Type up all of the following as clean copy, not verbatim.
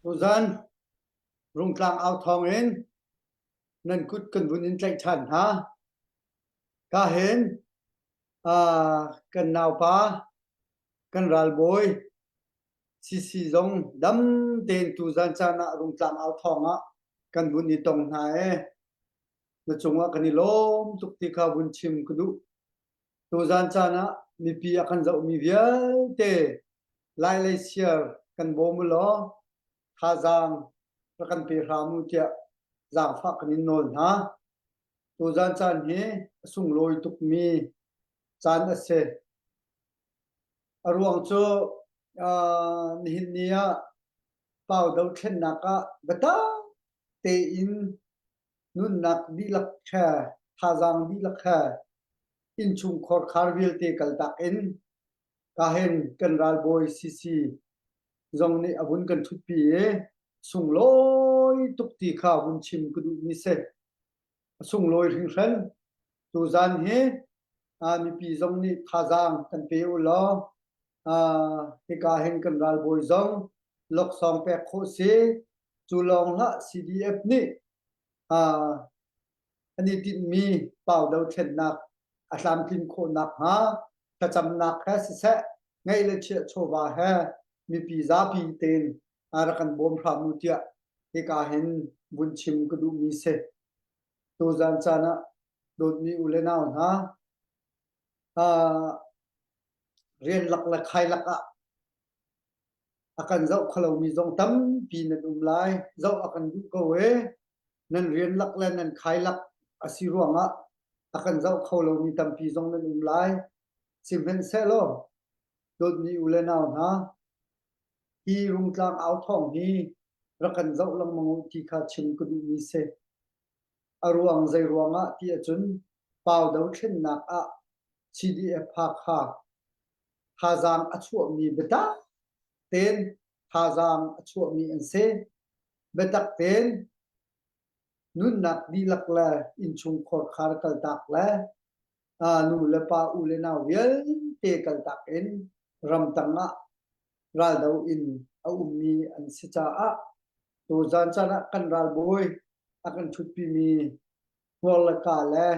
Tuzan Rungtlang au thawng in nan kut kan vun in tlaih ṭhan hna. Ka hin uh, kan naupa kan ralbawi CC zong dam tein tuzan caan ah Rungtlang au thawng ah kan vun i tong hna e. Na cungah kan i lawm tuk ti kha vun chim ka duh. Tuzan caan ah mipi a kan zohmi vialte Lai lei siar kan bawm u law thazaang rak kan pe hram u tiah zaangfah kan in nawl hna. Tuzan caan hi a sunglawi tukmi caan a si. A ruang cu uh, nihin ni ah Pau dothlennak ah biatak tein nunnak dihlak he thazaang dihlak he innchungkhar khar vialte kaltak in kahin kan ralbawi CC zong nih a vun kan ṭhutpi i sunglawi tuk ti kha vun chim ka duhmi si. A sunglawi hringhran. Tuzan hi mipi zong nih thazaang kan pe u law hika hin kan ralbawi zong loksawng pek khawh si. Cu lawng hlah CDF nih an i tinhmi pau dothlennak a tlamtlin khawh nakhnga thlacamnak he siseh ngeih le chiah chawva he mipi zapi tein rak kan bawm hram u tiah hika hin vun chim ka duhmi si. Tuzan caan ah dawtmi u le nau hna rian lak le khai lak ah a kan zoh kho lomi zong tampi nan um lai. Zoh a kan duh ko e. Nan rian lak le nan khai lak a si ruangah a kan zoh kho lomi tampi zong nan um lai. Sihmanhsehlaw dawtmi u le nau hna, hi Rungtlang au thawng hi rak kan zoh lengmang u ti kha chim ka duhmi si. A ruang zei ruangah ti ahcun Pau dothlennak ah CDF Hakha thazaang a chuahmi biatak tein thazaang a chuahmi an si. Biatak tein nunnak dihlak le innchungkhar khar kaltak le nu le pa u le nau vialte kaltak in ramtang ah raldo in a ummi an si caah tuzan caan ah kan ralbawi a kan ṭhutpimi hmuar le ka le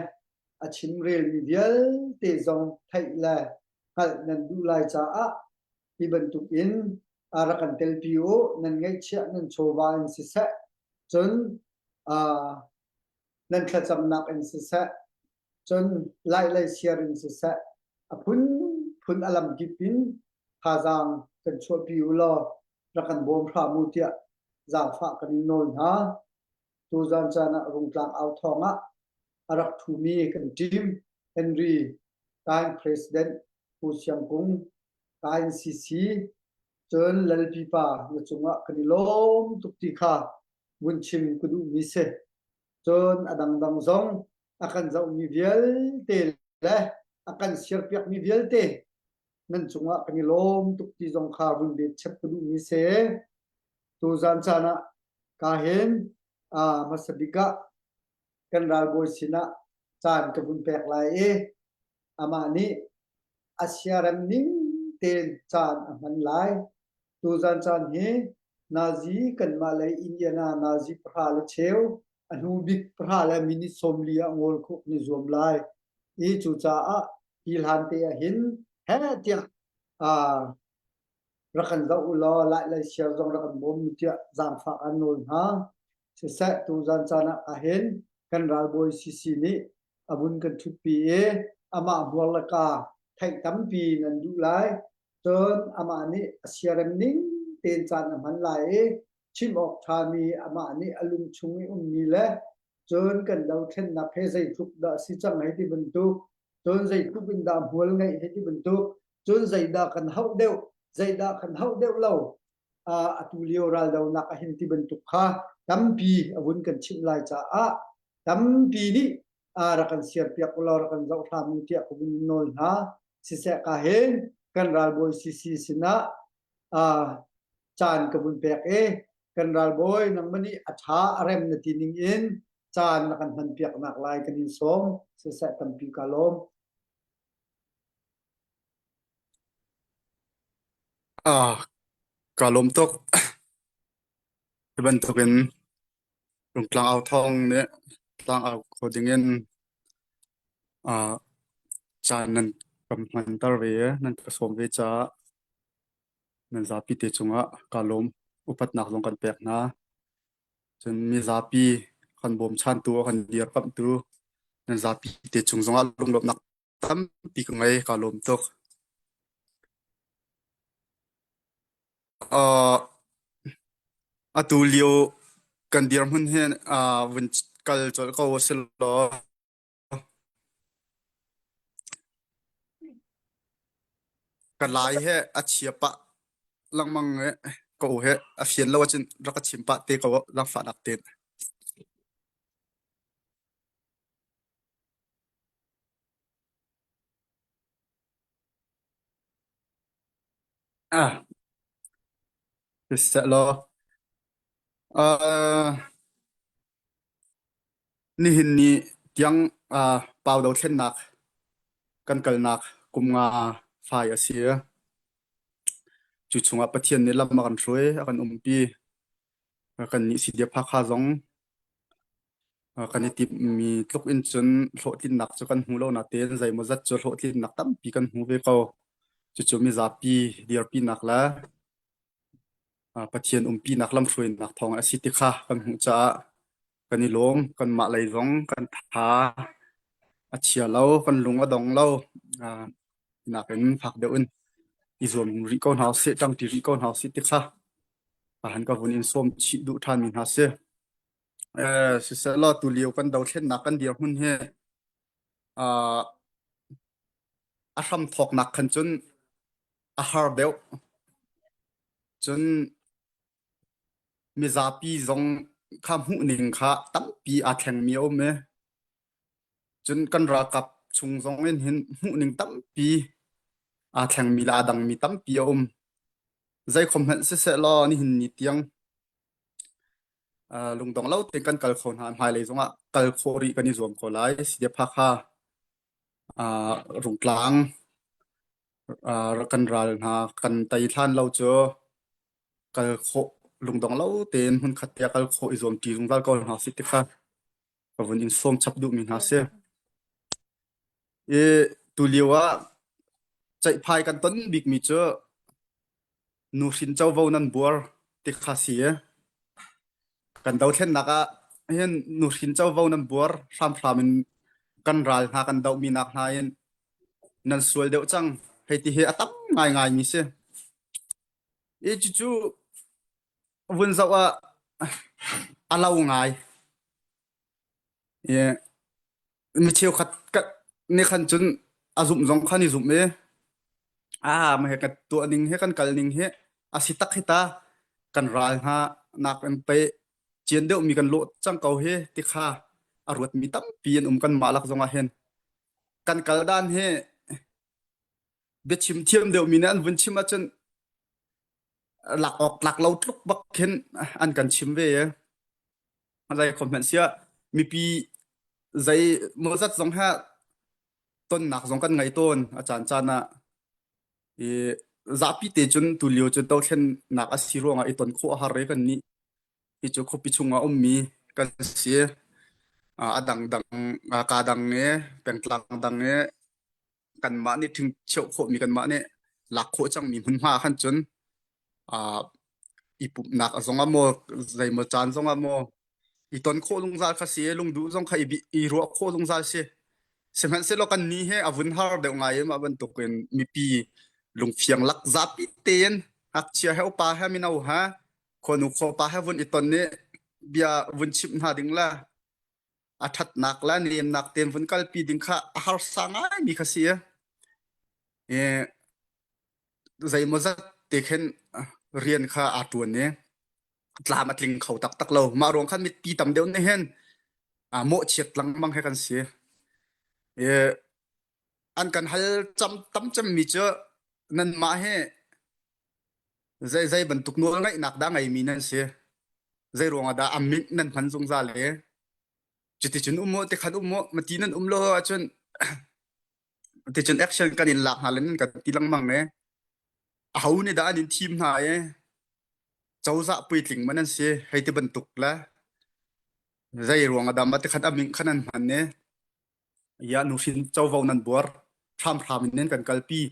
a chimrelmi vialte zong theih le hngalh nan duh lai caah hi bantukin rak kan telpi u. Nan ngeihchiah nan chawva in siseh, cun nan thlacamnak in siseh, cun laihlei siar in siseh, a phunphun a lamkip in thazaang kan chuahpi u law rak kan bawm hram u tiah zaangfah kan in nawl hna. Tuzan caan ah Rungtlang au thawng ah a rak ṭhumi kan team Henry Kain President Pu Siang Kung Kain CC cun Lalpi pa na cungah kan i lawm tuk ti kha vun chim ka duhmi si. Cun a dangdang zong a kan zohmi vialte le a kan siarpiakmi vialte nan cungah kan i lawm tuk ti zong kha vun bet chap ka duhmi si. Tuzan caan ah ka hin hmasa bik ah kan ralbawi sinah caan ka vun pek lai i amah nih a siarem ning tein caan a hman lai. Tuzan caan hi nazi kanmah lei Indiana nazi pahra le cheu a hnu bik pahra le minute 40 ah ngawl khawh kan i zuam lai. I cucaah hi hlan te ah hin heh tiah rak kan zoh u law lai siar zong rak kan bawm u tiah zaangfah an nawl hna. Siseh tuzan caan ah ahhin kan ralbawi CC nih a vun kan ṭhutpi i amah hmuar le ka theih tampi nan duh lai. Cun amah nih a siarem ning tein caan a hman lai i chim awk ṭhami amah nih a lung chung i ummi le cun kan dothlennak he zeitluk dah si cang hei ti bantuk cun zeitluk in dah hmual ngeih hei ti bantuk cun zeidah kan hauh deuh zeidah kan hauh deuh lo atu lio raldonak a hin ti bantuk kha tampi a vun kan chimh lai caah tampi nih rak kan siarpiak ulaw rak kan zoh hram u tiah ka vun nawl hna. Siseh ka hin kan ralbawi CC sinah caan ka vun pek i kan ralbawi nangmah nih a ṭha a rem na ti ning in caan na kan hman piak nak lai kan in sawm. Siseh tampi ka lawm. Ah, ka lawm tuk. Hi bantukin Rungtlang au thawng nih tlang au kho dingin uh, caan nan kan hmanter ve i nan ka sawm ve caah nan zapi te cungah kaa lawm. Upatnak zong kan pek hna. Cun mizapi kan bawmchantu a kan dirkamhtu nan zapi te cung zongah lunglawmhnak tampi ka ngei. Kaa lawm tuk. Uh, atu lio kan dirhmun hi uh, vun kal colh ko a si law ka lai he a chia pah lengmang i ka u he a fian lo ahcun rak ka chim pah te ko zaangfahnak tein. Ah, siseh law uh, nihin ni tiang uh, pau dothlennak kan kalnak kum nga fai a si. Cu chungah Pathian nih lam a kan hruai, a kan umpi. Kannih CDF Hakha zong kan i timhmi tluk in cun hlawhtlinnak cu kan hmu lo nain zeimawzat cu hlawhtlinnak tampi kan hmu ve ko. Cucu mizapi dirpinak le Pathian umpinak lamhruainak thawng a si ti kha kan hmuh caah kan i lawm. Kanmah lei zong kan tha a chia lo, kan lung a dong lo. Nakin fak deuh in i zuam rih ko hna usih, ṭangṭi rih ko hna usih ti kha han ka vun in sawm chih duh ṭhanmi hna si. Eh, siseh law tulio kan dothlennak kan dirhmun hi uh, a hramthawknak khan cun a har deuh. Cun mizapi zong kha hmuhning kha tampi aa thlengmi a um i cun kan ralkap chung zong in hin hmuhning tampi aa thlengmi le aa dangmi tampi a um. Zeikhom hmanh siseh law nihin ni tiang uh, lungdong lo tein kan kal kho hna. Hmailei zongah kal khawh rih kan i zuam ko lai. Sidiap Hakha uh, Rungtlang uh, kan ral hna kan tei hlan lo cu kal khawh lungdong lo tein hmunkhat te ah kal khawh i zuam ṭi zungzal ko hna sih ti kha ka vun in sawm chap duhmi hna si. I tulio ah ceihphai kan ton bikmi cu nuhrin covo nan buar ti kha si i kan dothlennak ah hin nuhrin covo nan buar hramhram in kan ral hna kan dohmi nak hna in nan sual deuh cang hei ti hi a tam ngaingai mi si. I cucu vun zoh ah a lo ngai. I mi cheukhat nih khan cun a zumh zong khan i zumh i ah mah hi kan tuah ning hi kan kal ning hi a si tak hi ta kan ral hna nak in pei cian deuh mi kan lawh cang ko hi ti kha a ruat mi tampi an um kan mah lak zong ah hin kan kal dan hi biachim thiam deuh mi nih an vun chim ahcun lak awk tlak lo tluk bak khin an kan chim ve i zei khom hmanh siah mipi zei mawzat zong ha tonnak zong kan ngei tawn a caan caan ah i zapi te cun tulio cu dothlennak a si ruangah i ton khawh a har i kan nih hi cu khuapi chungah ummi kan si. A dangdang ka dang i pengtlang dang i kanmah nih ṭhing cheuh khawhmi kanmah nih lak khawh cangmi hmunhma ah khan cun uh, i pumhnak zong ah maw zeimaw caan zong ah maw i ton khawh zungzal kha si lungduh zong kha i, i ruah khawh zungzal si sihmanhsehlaw kan ni he a vun har deuh ngai i mah bantukin mipi lungfiang lak zapi tein ngakchia he upa he mino he khuanu khuapa he vun i ton i bia vun chimh hna ding le a ṭhatnak le nemnak tein vun kalpi ding kha a harsa ngaimi kha si i zeimawzat te khin rian kha aa ṭuan i tlam a tling kho taktak lo. Mah ruang khan mipi tam deuh nih hin mawhchiat lengmang he kan si. I an kan hal cam tam cemmi cu nanmah hi zei zei bantuk nawl ngeihnak dah ngeimi nan si? Zei ruangah dah a min nan hman zungzal i cuticun um u tikhan um u mati nan um lo ahcun ticun action kan in lak hna le nan kan ti lengmang i aho nih dah an in thim hna i? Cozah puitling man an si hei ti bantuk le zei ruang ah dah mah tikhan a min khan an hman i ya nuhrin covo nan buar hramhram in nan kan kalpi.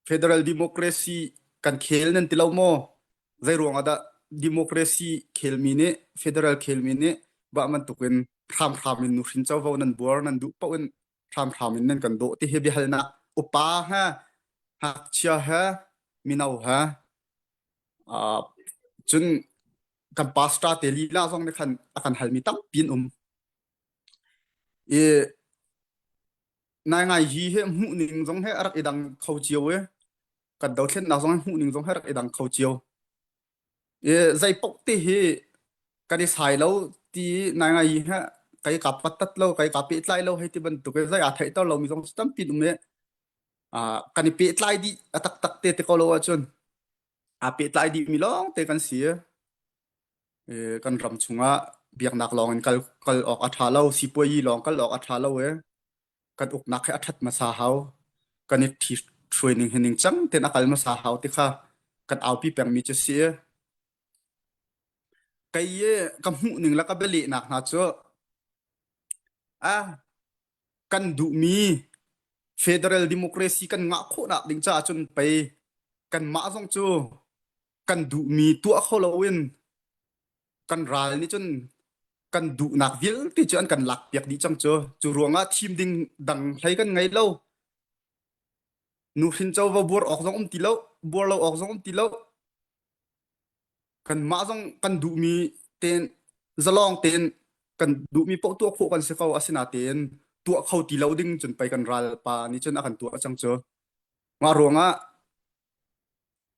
Federal democracy kan khel nan ti lo maw? Zei ruang ah dah democracy khelmi nih federal khelmi nih bah bantukin hramhram in nuhrin covo nan buar nan duh paoh in hramhram in nan kan dawh ti hi biahalnak upa he ngakchia he mino he uh, cun kan pastor te lila zong nih khan a kan halmi tampi an um i nai ngai hi he hmuh ning zong he a rak i dang kho cio e kan dothlennak zong he hmuh ning zong he rak i dang kho cio i zei paoh te hi kan i sai lo ti nai ngai hi he kai ka pattat lo kai ka pehtlai lo hei ti bantuk i zei aa theihter lomi zong tampi um i kan i pehtlai dih a taktak te te ko lo ahcun aa pehtlai dih mi lawng te kan si kan ram chungah biaknak lawng in kal kal awk a ṭha lo sipuayi lawng kal awk a ṭha lo e kan uknak hi a ṭhat hmasa hau kan i ṭhi hruai ning hi ning cang ten a kal hmasa hau ti kha kan aupi pengmi cu si kei i ka hmuh ning le ka bialehnak hna cu a kan duhmi federal democracy kan ngah khawhnak ding caah cun pei kanmah zong cu kan duhmi tuah kho loin kan ral nih cun kan duhnak vialte cu an kan lakpiak dih cang cu. Cu ruangah thim ding dang hlei kan ngei lo. Nuhrin covo buar awk zong um ti lo, buar lo awk zong um ti lo. Kanmah zong kan duhmi tein zalong tein kan duhmi paoh tuah khawh kan si ko asinain tuah kho ti lo ding cun pei kan ral pa nih cun a kan tuah cang cu. Mah ruangah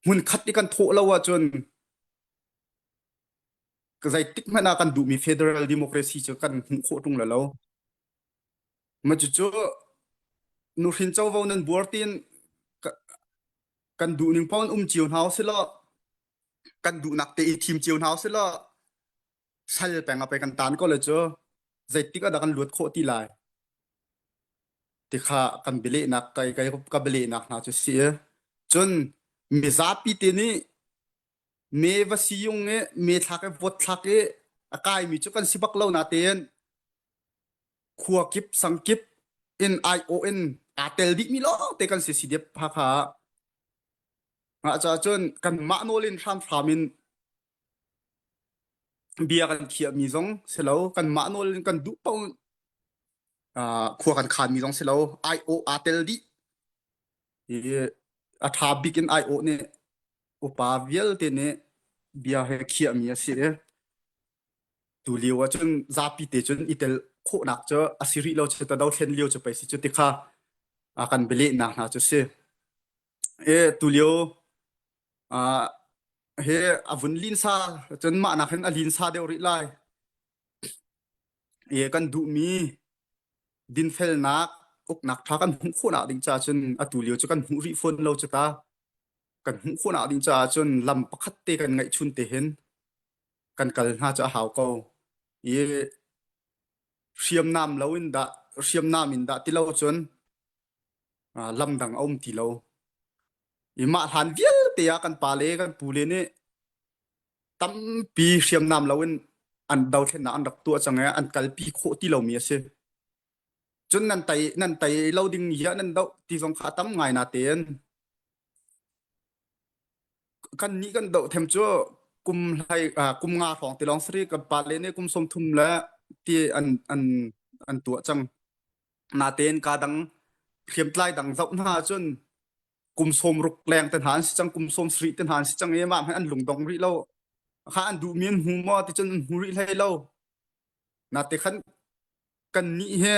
hmunkhat i kan thawh lo ahcun zeitik hmanh ah kan duhmi federal democracy cu kan hmuh khawh ṭung lo. Mah cucu nuhrin covo nan buar tiin kan duhning paoh in um cio hna usih law kan duhnak te i thim cio hna usih law sal peng ah pei kan tan ko le cu zeitik ah dah kan luat khawh ti lai ti kha kan bialehnak kai kai ka bialehnak hna cu si i cun mizapi te nih me va siyung i me thlak i vote thlak i a kaimi cu kan si bak lo natein khua kip sang kip in aiawh in aa tel dihmi lawngte kan si si dep Hakha ah. Mah caah cun kanmah nawl in hramhram in bia kan khiahmi zong si lo, kanmah nawl in kan duh paoh uh, khua kan khanmi zong si lo, aiawh aa tel dih. I a ṭha bik in aiawh nih upa vialte nih bia he khiahmi a si i Tu lio ahcun zapi te cun i tel khawhnak cu a si rih lo cu ta dothlen lio cu pei si cu ti kha a kan bialehnak hna cu si. E tu lio uh, he a vun linsa cun mah nak hin a linsa deuh rih lai. E kan duhmi dinfelnak uknak tha kan hmuh khawhnak ding caah cun atu lio cu kan hmuh rih fawn lo cu ta. Kan hmuh khawhnak ding caah cun lam pakhat te kan ngeih chun te hin kan kal hna cu a hau ko. I hriamnam lo in dah hriamnam in dah ti lo cun lam dang a um ti lo. I mah hlan vialte ah kan pale kan pule nih tampi hriamnam lo in an dothlennak an rak tuah cang i an kalpi khawh ti lomi a si. Cun nan tei nan tei lo ding hi ah nan doh ti zong kha a tam ngai natein Kannih kan doh them cu kum hlei kum nga hrawng ti lawng sari kan pale nih kum 30 le ti an an an tuah cang. Natein ka dang hriamtlai dang zoh hna ahcun kum 60 leng te hna an si cang, kum 70 te hna an si cang i mah hmanh an lungdong rih lo. Kha an duhmi an hmu maw ti cun an hmu rih hlei lo. Nate khan kannih hi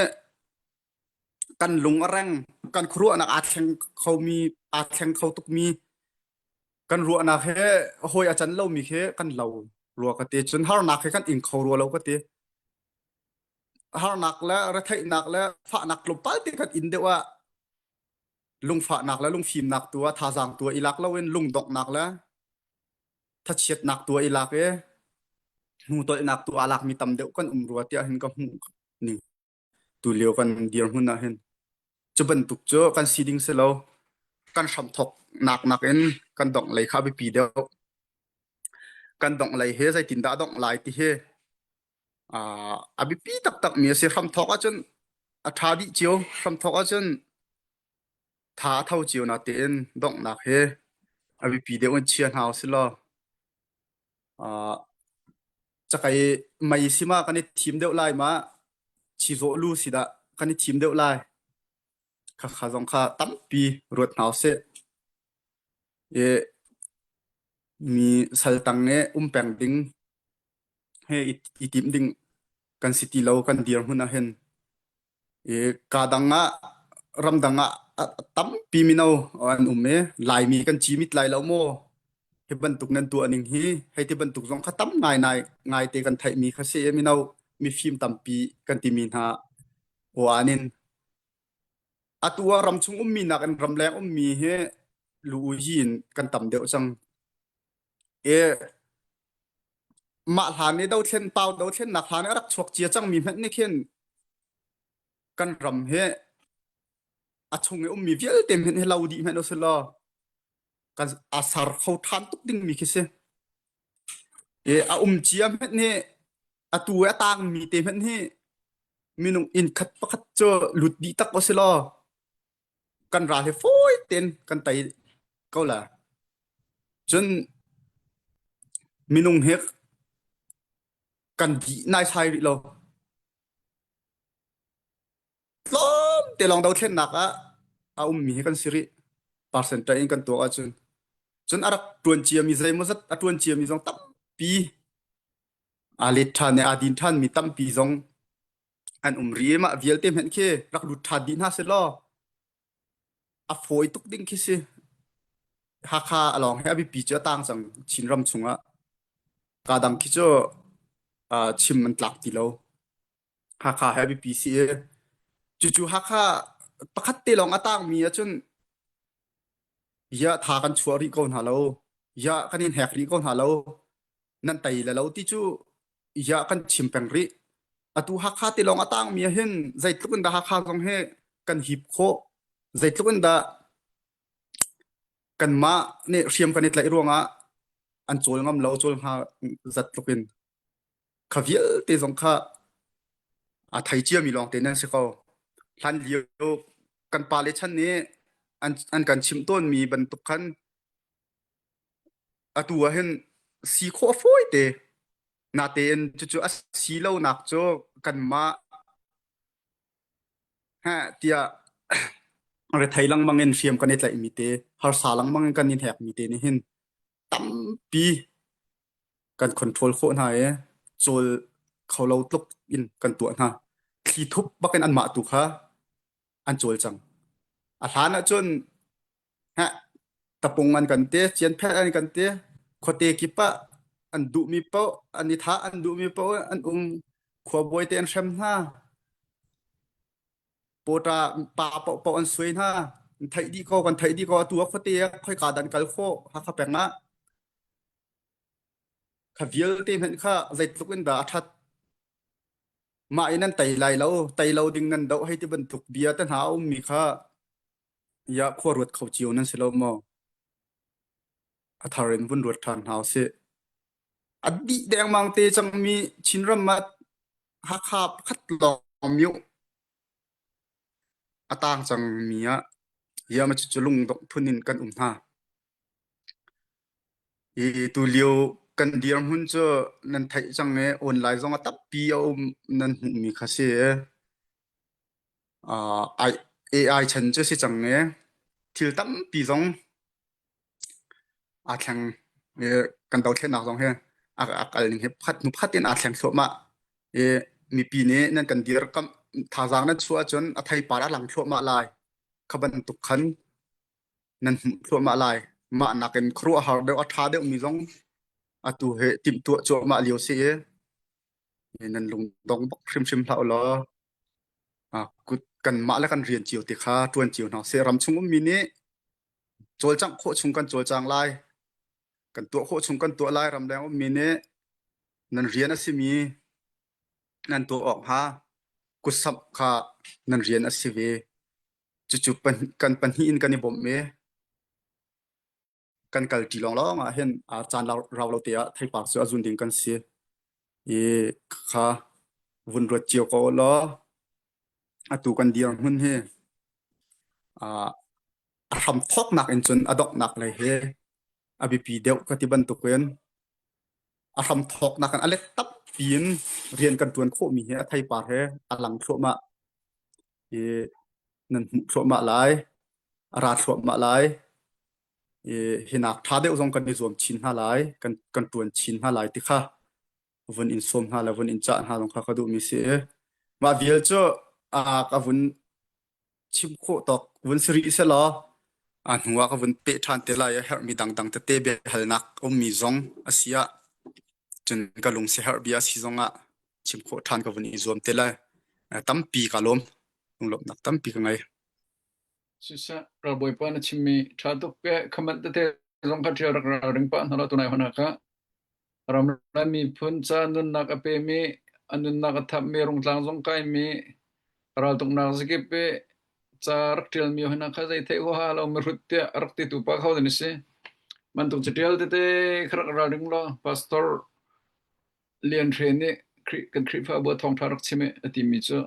kan lung a reng, kan khuaruahnak aa thleng khomi, aa thleng kho tukmi, kan ruahnak he hawi a can lomi khi kan lo rua ka ti. Cun harnak he kan ing kho rua lo ka ti. Harnak le retheihnak le fahnak tlawmpal te kan in deuh ah lungfahnak le lungfimnak tu ah thazaang tu ah i lak loin lungdonghnak le thachiatnak tu ah i lak i hnutolhnak tu aa lakmi tam deuh kan um rua tiah hin ka hmuh ning. Tulio kan dirhmun ah hin cu bantuk cu kan si ding si lo. Kan hramthawk nak nakin kan dongh lei kha a biapi deuh. Kan dongh lei he zeitindah a dongh lai ti hi a biapi taktak mi a si. Hramthawk ahcun a ṭha dih cio. Hramthawk ahcun tha a tho cio natein donghnak hi a biapi deuh in chia hna usih law cakei mei si ma kan i thim deuh lai ma chizawh lu si dah kan i thim deuh lai. Khakha zong kha tampi ruat hna usih. I mi saltang i um peng ding he i timh ding kan si ti lo kan dirhmun ah hin. I kaa dang ah ramdang ah a tampi mino an um i Laimi kan ci mit lai lo maw? Hi bantuk nan tuah ning hi hei ti bantuk zong kha tam ngai ngai ngaite kan theihmi kha si i mino mifim tampi kan timi hna aw in atu ah ramchung ummi nakin ramleng ummi hi lu uyi in kan tam deuh cang. I mah hlan i dothlen pau dothlennak hlan i a rak chuak cia cangmi hmanh nih khin kan ram hi a chung i ummi vialte hmanh hi lo dih hmanh usih law kan a sar kho ṭhan tuk dingmi khi si. I a um cia hmanh nih atu i a tangmi te hmanh hi minung inn khat pakhat cu lut dih tak usih law kan ral hi fawi tein kan tei ko la. Cun minung hi kan dih naisai rih lo. Tlawmte lawng dothlennak ah a ummi hi kan si rih. Percentage in kan tuak ahcun. Cun a rak ṭuan ciami zeimawzat a ṭuan ciami zong tampi aa let ṭhan i aa din ṭhanmi tampi zong an um rih i mah vialte hmanh khi rak lut ṭhan dih hna seh law a fawi tuk ding khi si. Hakha a lawng hi a biapi cu a tang cang Chinram chungah. Kaa dang khi cu uh, chim an tlak ti lo. Hakha he a biapi si i cucu Hakha pakhat te lawng a tangmi ahcun ya tha kan chuah rih ko hna lo. Ya kan in hek rih ko hna lo. Nan tei le lo ti cu ya kan chim peng rih. Atu Hakha te lawng a tangmi ah hin zeitluk in dah Hakha zong hi kan hip khawh. Zeitluk in dah kanmah nih hriam kan i tlaih ruangah an cawl ngam lo, cawl hnga zat tluk in. Kha vialte zong kha a thei ciami lawngte nan si ko. Hlan lio kan pale chan nih an, an kan chimh tawnmi bantuk khan atu ah hin si khawh a fawi te. Natein cucu a si lonak cu kanmah heh tiah rethei lengmang in hriam kan i tlaihmi te, harsa lengmang in kan i hnekmi te nih hin tampi kan control khawh hna i cawl kho lo tluk in kan tuah hna. Thli thup bak in anmah tu kha an cawl cang. A hlan ahcun heh, tapung an kan ti, cianphet an kan ti, khuate kip ah an duhmi paoh an i thah, an duhmi paoh an um, khuabawi te an hrem hna. Pawṭa pa paohpaoh an suai hna. An theih dih ko, kan theih dih ko. Atu ah khuate ah khoika dah an kal khawh Hakha peng ah. Kha vialte hmanh kha zeitluk in dah a ṭhat. Mah i nan tei lai lo, tei lo ding nan doh hei ti bantuk bia te hna a ummi kha ya khua ruat kho cio nan si lo maw? A thar in vun ruat ṭhan hna usih. A dih dengmang te cangmi Chinram ah Hakha pakhat lawng mioh a tang cangmi ah ya ma cucu lungdongh phun in kan um hna. Hi tulio kan dirhmun cu nan theih cang i online zong a tampi a um nan hmuhmi kha si. Uh, AI chan cu si cang i thil tampi zong aa thleng i kan dothlennak zong hi a, a kal ning hi pakhat hnu pakhat in aa thleng thluahmah. I mipi nih nan kan dirkamh thazaang nan chuah ahcun a theipar a lang thluahmah lai. Kha bantuk khan nan hmuh thluahmah lai. Mah nakin khuaruahhar deuh a ṭha deuhmi zong atu hi timhtuah cuahmah lio si i nan lungdong bak hrimhrim hlah u law kut kanmah le kan rian cio te kha ṭuan cio hna sih. Ramchung ummi nih cawlcangh khawh chung kan cawlcang lai. Kan tuah khawh chung kan tuah lai. Ramleng ummi nih nan rian a simi nan tuah awk hnga kutsamh kha nan rian a si ve. Cucu kan pahnih in kan i bawmh i. Kan kal ṭi lawnglawng ah hin a caan rau lo te ah theipar cu a zun ding kan si. I kha vun ruat cio ko law atu kan dirhmun hi a hram thawknak in cun a donghnak lei hi a biapi deuh ka ti bantukin a hram thawknak in a let tampi in rian kan ṭuan khawhmi hi a theipar he a lang thluahmah i nan hmuh thluahmah lai, a ra thluahmah lai. I hinak ṭha deuh zong kan i zuam chin hna lai, kan kan ṭuan chin hna lai ti kha vun in sawm hna le vun in cah hna zong kha ka duhmi si i mah vial cu a ka vun chim khawh tawk vun si rih selaw a hnu ah ka vun peh ṭhan te lai i herhmi dangdang tete biahalnak ummi zong a si ah cun ka lung siaherh bia a si zong ah chim khawh ṭhan ka vun i zuam te lai. Tampi ka lawm. Lunglawmhnak tampi ka ngei. Siseh, ralbawipa na chimmi ṭha tuk ke comment tete zong kha ṭial rak ralring pah hna law tunai hon ah Ram le miphun ca nunnak a pemi, a nunnak a thapmi, rungtlang zong kaimi, raltuknak zakip i ca rak ṭialmi hna kha zei theih huaha lo mihrut tiah a rak titu pa kho na si. Bantuk caṭial tete kha rak ralring law Pastor Lian Hre nih kan Khrihfabu ah thawngṭha rak chim i a timi cu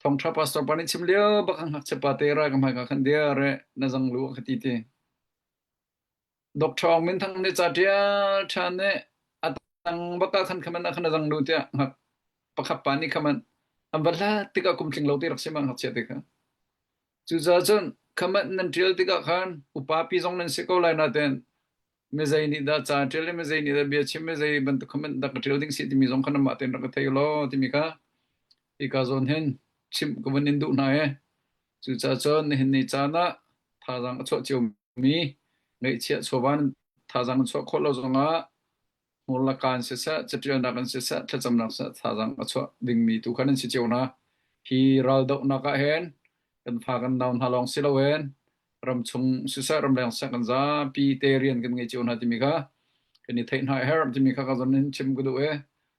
thawngṭha pastor pa nih chim lio bak a ngakchia pa te ra ka hmaika khan dir i na zang lu a ka ti ti. Dr. Aung Min Thang nih ca ṭial ṭhan nih a tang bak ah khan khaman ah khan a zang lu tiah ngak pakhat pa nih khaman an va hlat tikah kum tling lo ti rak si ma ngakchia te kha. Cucaah cun khaman nan ṭial tikah khan upa pi zong nan si ko lai nain mizei nih dah ca ṭial i mizei nih dah bia chim mizei bantuk khaman dah ka ṭial ding si timi zong kha nanmah tein rak ka thei law timi kha hika zawn hin chimh ka vun in duh hna i Cucaah cun nihin ni caan ah thazaang a chuah ciomi ngeihchiah chawva thazaang an chuah khawh lo zongah hmurlaka in siseh, caṭialnak in siseh, thlacamnak siseh thazaang a chuah dingmi tu kha nan si cio hna. Hi raldohnak ah hin kan fa kan nau hna lawng si loin ramchung siseh, ramleng siseh kan zapi te rian kan ngei cio hna timi kha kan i theih hna a herh timi kha ka zon in chim ka duh i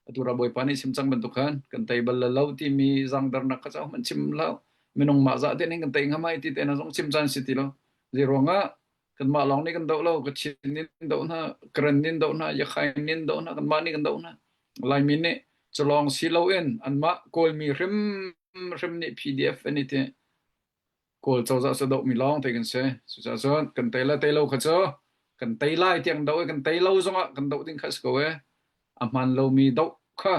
atu ra Bawipa nih chim cang bantuk khan kan tei bal lo timi zangdernak kha cu man chim lo minung mah zah te ning kan tei hnga mai ti te na zong chim caan si ti lo zei ruangah kanmah lawng nih kan doh lo Kachin nin doh hna Karen nin doh hna Yakhain nin doh hna kanmah nih kan doh hna Laimi nih culawng si loin anmah Kawlmi hrim hrim nih PDF an i ti Kawl cozah cu dohmi lawng te kan si. Cucaah cun kan tei le tei lo kha cu kan tei lai tiang doh i kan tei lo zongah kan doh ding kha si ko e. A hmaan lomi doh kha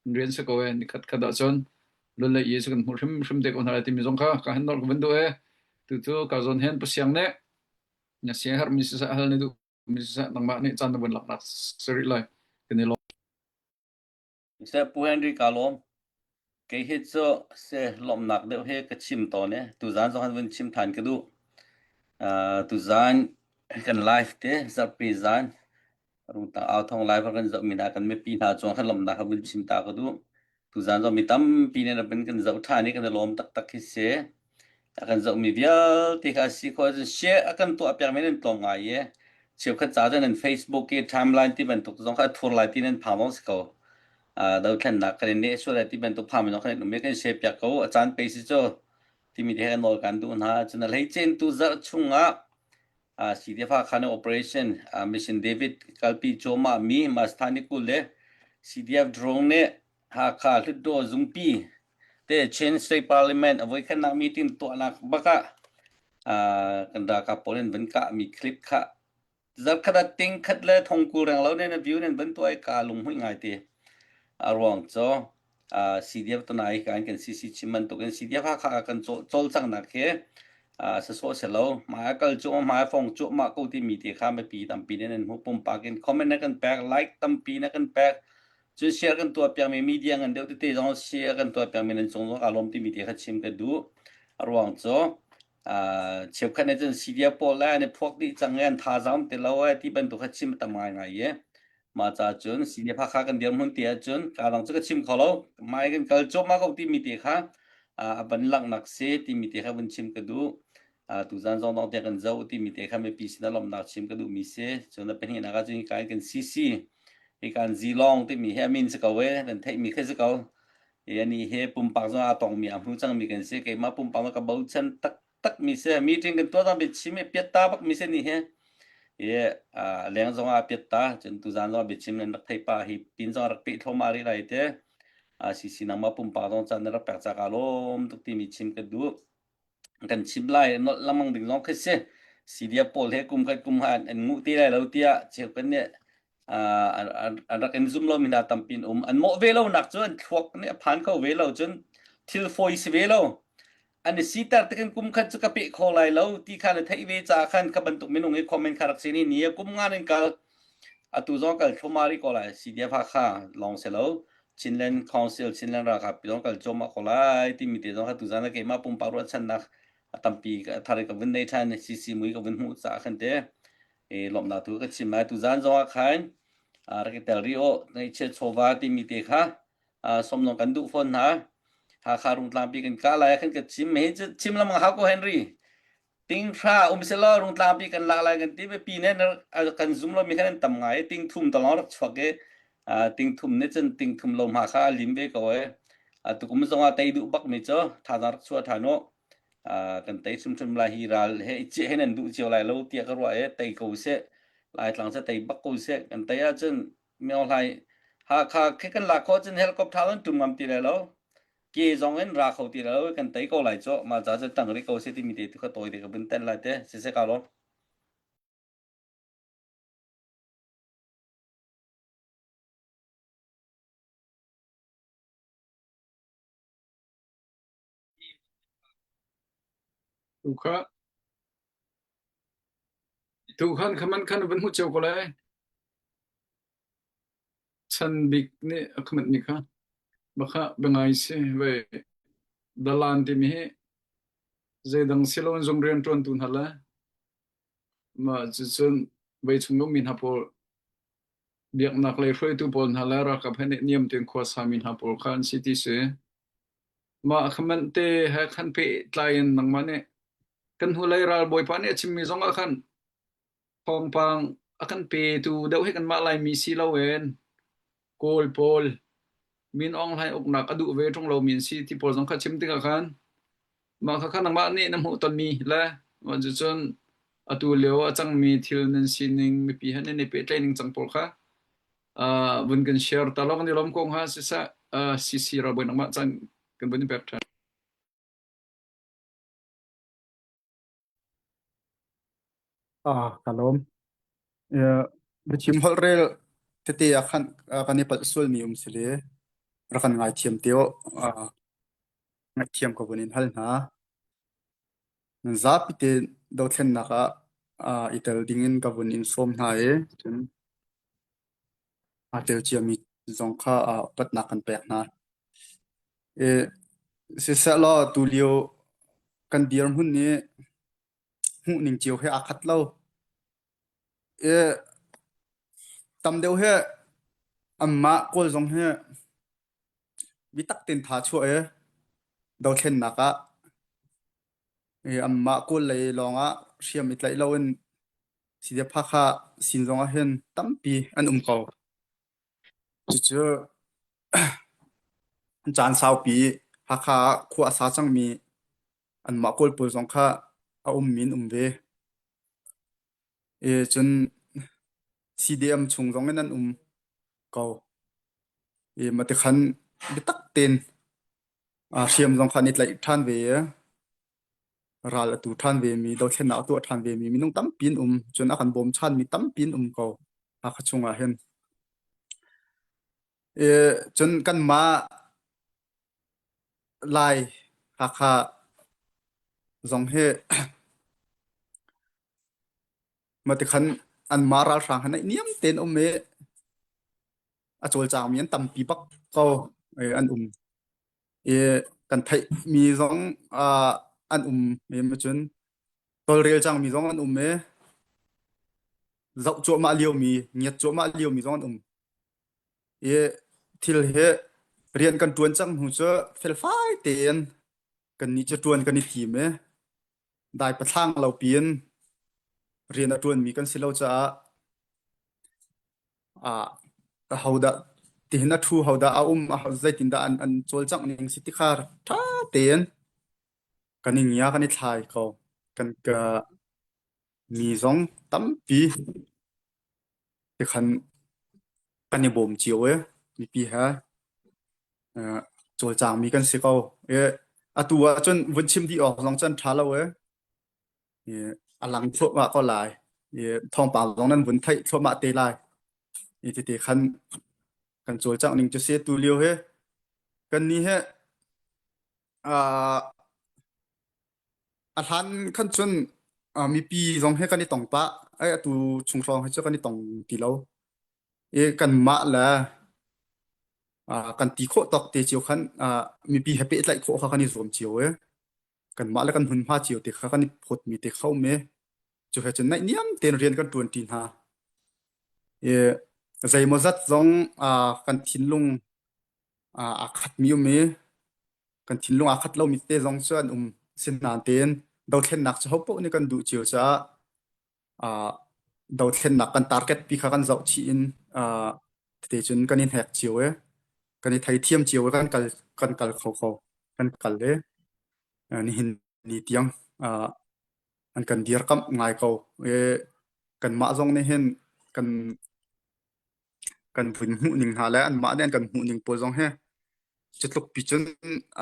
kan rian si ko e. Nikhat khat ahcun lun le i cu kan hmuh hrimhrim te ko hna lai timi zong kha ka han nawl ka van duh e. Tucu ka zawn hen pasiang nih na sia herhmi siseh hal na duhmi siseh nangmah nih caan na vun laknak si rih lai. Kan i lawm. Seh Pu Henry kaa lawm. Kei hi cu se lawmhnak deuh he ka chim tawn i tuzaan zong han vun chim than ka duh. Uh, tuzaan kan live te zarhpi zan rungtang au thong live kan zoh mi hna kan mipi hna cung khan lawmhnak kha vun chim ta ka duh. Tuzaan zong mi tampi nih an kan zoh than i kan i lawm taktak khi si. A kan zohmi vialte kha a si khawh ahcun share a kan tuah piakmi nan tlawm ngai i cheukhat ca cu nan Facebook i timeline ti bantuk zong kha a thur lai ti nan phang zong si ko. Uh, dothlennak kan in neh sual lai ti bantuk phang zong kan in um i kan share piak ko. A caan pe si cu timi te he nawl kan duh hna. Cun a hleice tu zarh chungah uh, CDF Hakha operation uh, Mission David kalpi cuahmah mi Mastani kul le CDF drone nih Hakha Hlutdaw zungpi te Chin State Parliament a voikhatnak meeting tuahnak bak ah uh, kan ralkap pawl in van kahmi clip kha zarkhat ah ting khat le thongkul reng lo ne na view nan van tuah i ka lunghmuih ngai te a ruang cu uh, CDF tunai kan kan CC chim bantukin CDF Hakha kan cawlcanghnak hi uh, sasawh se lo hmai kal cu hmai fong cu mah ko ti mi te kha mipi tampi ne nan hmu pumpak in comment na kan pek like tampi na kan pek Cun share kan tuah piakmi media ngan deuh tete zong share kan tuah piakmi nan cung zong aa lawm timi te kha chim ka duh. A ruang cu uh, cheukhat nih cun CDF pawl le an i phuak dih cang i an thazaang ti lo e ti bantuk kha chim a tam ngaingai i mah ca cun CDF Hakha kan dirhmun ti ahcun ka dang cu ka chim kho lo mai kan kal cuahmah ko timi te kha uh, a van langhnak si timi te kha vun chim ka duh. Uh, tuzan zong dong te kan zoh timi te kha mipi sin a lawmhnak chim ka duhmi si. Cun a pahnihnak ah cun hika in kan CC hi kan zilong timi hi a min si ko e kan theihmi khi si ko. I ani he pumpak zong aa tongmi a hmu cangmi kan si. Keimah pumpak ka bochan taktak mi si. Meeting kan tuah zong biachim i piatta bak mi si ni he. I leng zong ah piat ta cun tuzan zong biachim nan rak thei pa hi pin zong rak peh thluahmah rih lai te. CC nangmah pumpak zong caan na rak pek ca ka lawm tuk timi chim ka duh. Kan chim lai nolh lengmang ding zong khi si. CDF pawl he kum khat kum han an nguh ti lai lo tiah cheu kan nih an rak in zum lomi hna tampi an um. An mawh ve lo nak cu an thluak nih a phan kho ve lo cun thil fawi si ve lo. An i siter tikin kum khat cu ka peh kho lai lo ti kha na theih ve caah khan kha bantuk minung hi comment kha rak si ni ni kum ngan in kal atu zong kal thluma rih ko lai CDF Hakha lawng si lo Chinland Council Chinland ralkap zong kal cuahmah ko lai timi te zong kha tuzan ah keimah pumpak ruahchannak a tampi thar ka vun nei ṭhan CC mui ka vun hmuh caah khan te e lawmhnak tu ka chim lai tuzan zong ah khan rak i tel rih aw ngaihchiat chawva timi te kha somnong kan duh fawn hna Hakha Rungtlangpi kan kah lai khan ka chim hi chim lamang hau ko Henry ting hra um selaw Rungtlangpi kan lak lai kan ti pi ne kan zum lo mi khan an tam ngai ting thum talong rak chuak i ting thum ne cun ting thum lo ma kha a lim ve ko e tukum zong ah tei duh bak mi cu thazaang rak chuah ṭhan u kan tei hrimhrim lai hi ral he i ciah hin an duh cio lai lo tiah ka ruah i tei ko seh Laitlang cu tei bak ko seh kan tei ahcun Myo Hlai Hakha khi kan lak khawh cun helicopter an tum ngam ti lai lo ke zong in ra kho ti lai lo kan tei ko lai cu mah ca cu tang rih ko seh timi te tu kha tawi te ka vun ten lai te siseh ka lawm. Tu kha tu khan khaman khan van hmu cio ko lai. Chan bik nih a khamat ni kha bakha biangai si ve dalan timi hi zeidang siloin zung rian ṭuan tu hna le mah cucun vei chung ummi hna pawl biaknak lei hruaitu pawl hna le ralkap he niam tein khua sami hna pawl kha an si ti si. Mah khaman te he khan pehtlai in nangmah nih kan hnulei ralbawipa nih a chimmi zong ah khan thawngpang a kan petu deuh hi kanmah Laimi si loin Kawl pawl Min Aung Hlaing uknak a duh ve ṭung lomi an si ti pawl zong kha chim tikah khan mah kha kha nangmah nih na hmuh tonmi le mah cucun atu lio a cangmi thil nan sining mipi he nan i pehtlaih ning cang pawl kha uh, vun kan share ta lawng ni lawm ko hnga siseh uh, CC ralbawi nangmah caan kan vun in pek ṭhan. Ah, ka lawm. Biachim holhrel tete ah khan kan i palh sualmi um si le rak kan ngaithiam te awh. Ngaihthiam ka vun in hal hna. Nan zapi te dothlennak ah i tel ding in ka vun in sawm hna i cun aa tel ciami zong kha upatnak kan pek hna. I sisehlaw tulio kan dirhmun nih hmuhning cio he aa khat lo. I tam deuh hi anmah Kawl zong hi biatak tein tha chuah i dothlennak ah i anmah Kawl lei lawng ah hriam i tlaih loin CDF-Hakha sin zong ah hin tampi an um ko. Cucu caan saupi Hakha ah khua a sa cangmi anmah Kawl pawl zong kha a ummi an um ve. I cun CDM chung zong in an um ko. I matikhan biatak tein hriam zong kha an i tlaih ṭhan ve i ral a tu ṭhan vemi, dothlennak a tuah ṭhan vemi minung tampi an um. Cun a kan bawmchanmi tampi an um ko Hakha chungah hin. I cun kanmah Lai Hakha zong hi matikhan anmah ralhrang he naihniam tein um i a cawlcangmi an tampi bak ko an um. I kan theihmi zong an um men cun tawlrel cangmi zong an um i zoh cuahmah liomi, ngiat cuahmah liomi zong an um. I thil hi rian kan ṭuan cang hnu cu felfai tein kannih cu ṭuan kan i tim i dai pathlang lo piin rian a ṭuanmi kan si lo caah ah ahodah tihin a ṭhu hodah a um zeitindah an an cawlcangh ning si ti kha ṭha tein kan i ngia kan i thlai ko. Kan ka mi zong tam. Tampi tikhan kan i bawm cio i mipi he uh, cawlcangmi kan si ko. I atu ahcun vun chim dih awk zong cun ṭha lo i i a lang thluahmah ko lai. I thawngpang zong nan vun theih thluahmah te lai. I tete khan kan cawlcangh ning cu si tu lio hi kan ni hi uh, a hlan khan cun uh, mipi zong he kan i tong pah. Ai atu chung hrawng hi cu kan i tong ti lo. I kanmah le uh, kan ti khawh tawk te cio khan uh, mipi he pehtlaih khawh kha kan i zuam cio i kanmah le kan hmunhma cio te kha kan i phawtmi te kha um i cu he cun naihniam tein rian kan ṭuanṭi hna. I zeimawzat zong uh, kan thinlung uh, aa khatmi um i kan thinlung aa khat lomi tete zong cu an um. Asinain tein dothlennak cu hopaoh nih kan duh cio caah uh, dothlennak kan target pi kha kan zoh chih in uh, tete cun kan i hnek cio i kan i theithiam cio i kan kal kan kal kho kho kan kal i uh, nihin ni tiang uh, an kan dirkamh ngai ko i kanmah zong nih hin kan kan vun hmuh ning hna le anmah nih an kan hmuh ning pawl zong hi cu tluk pi cun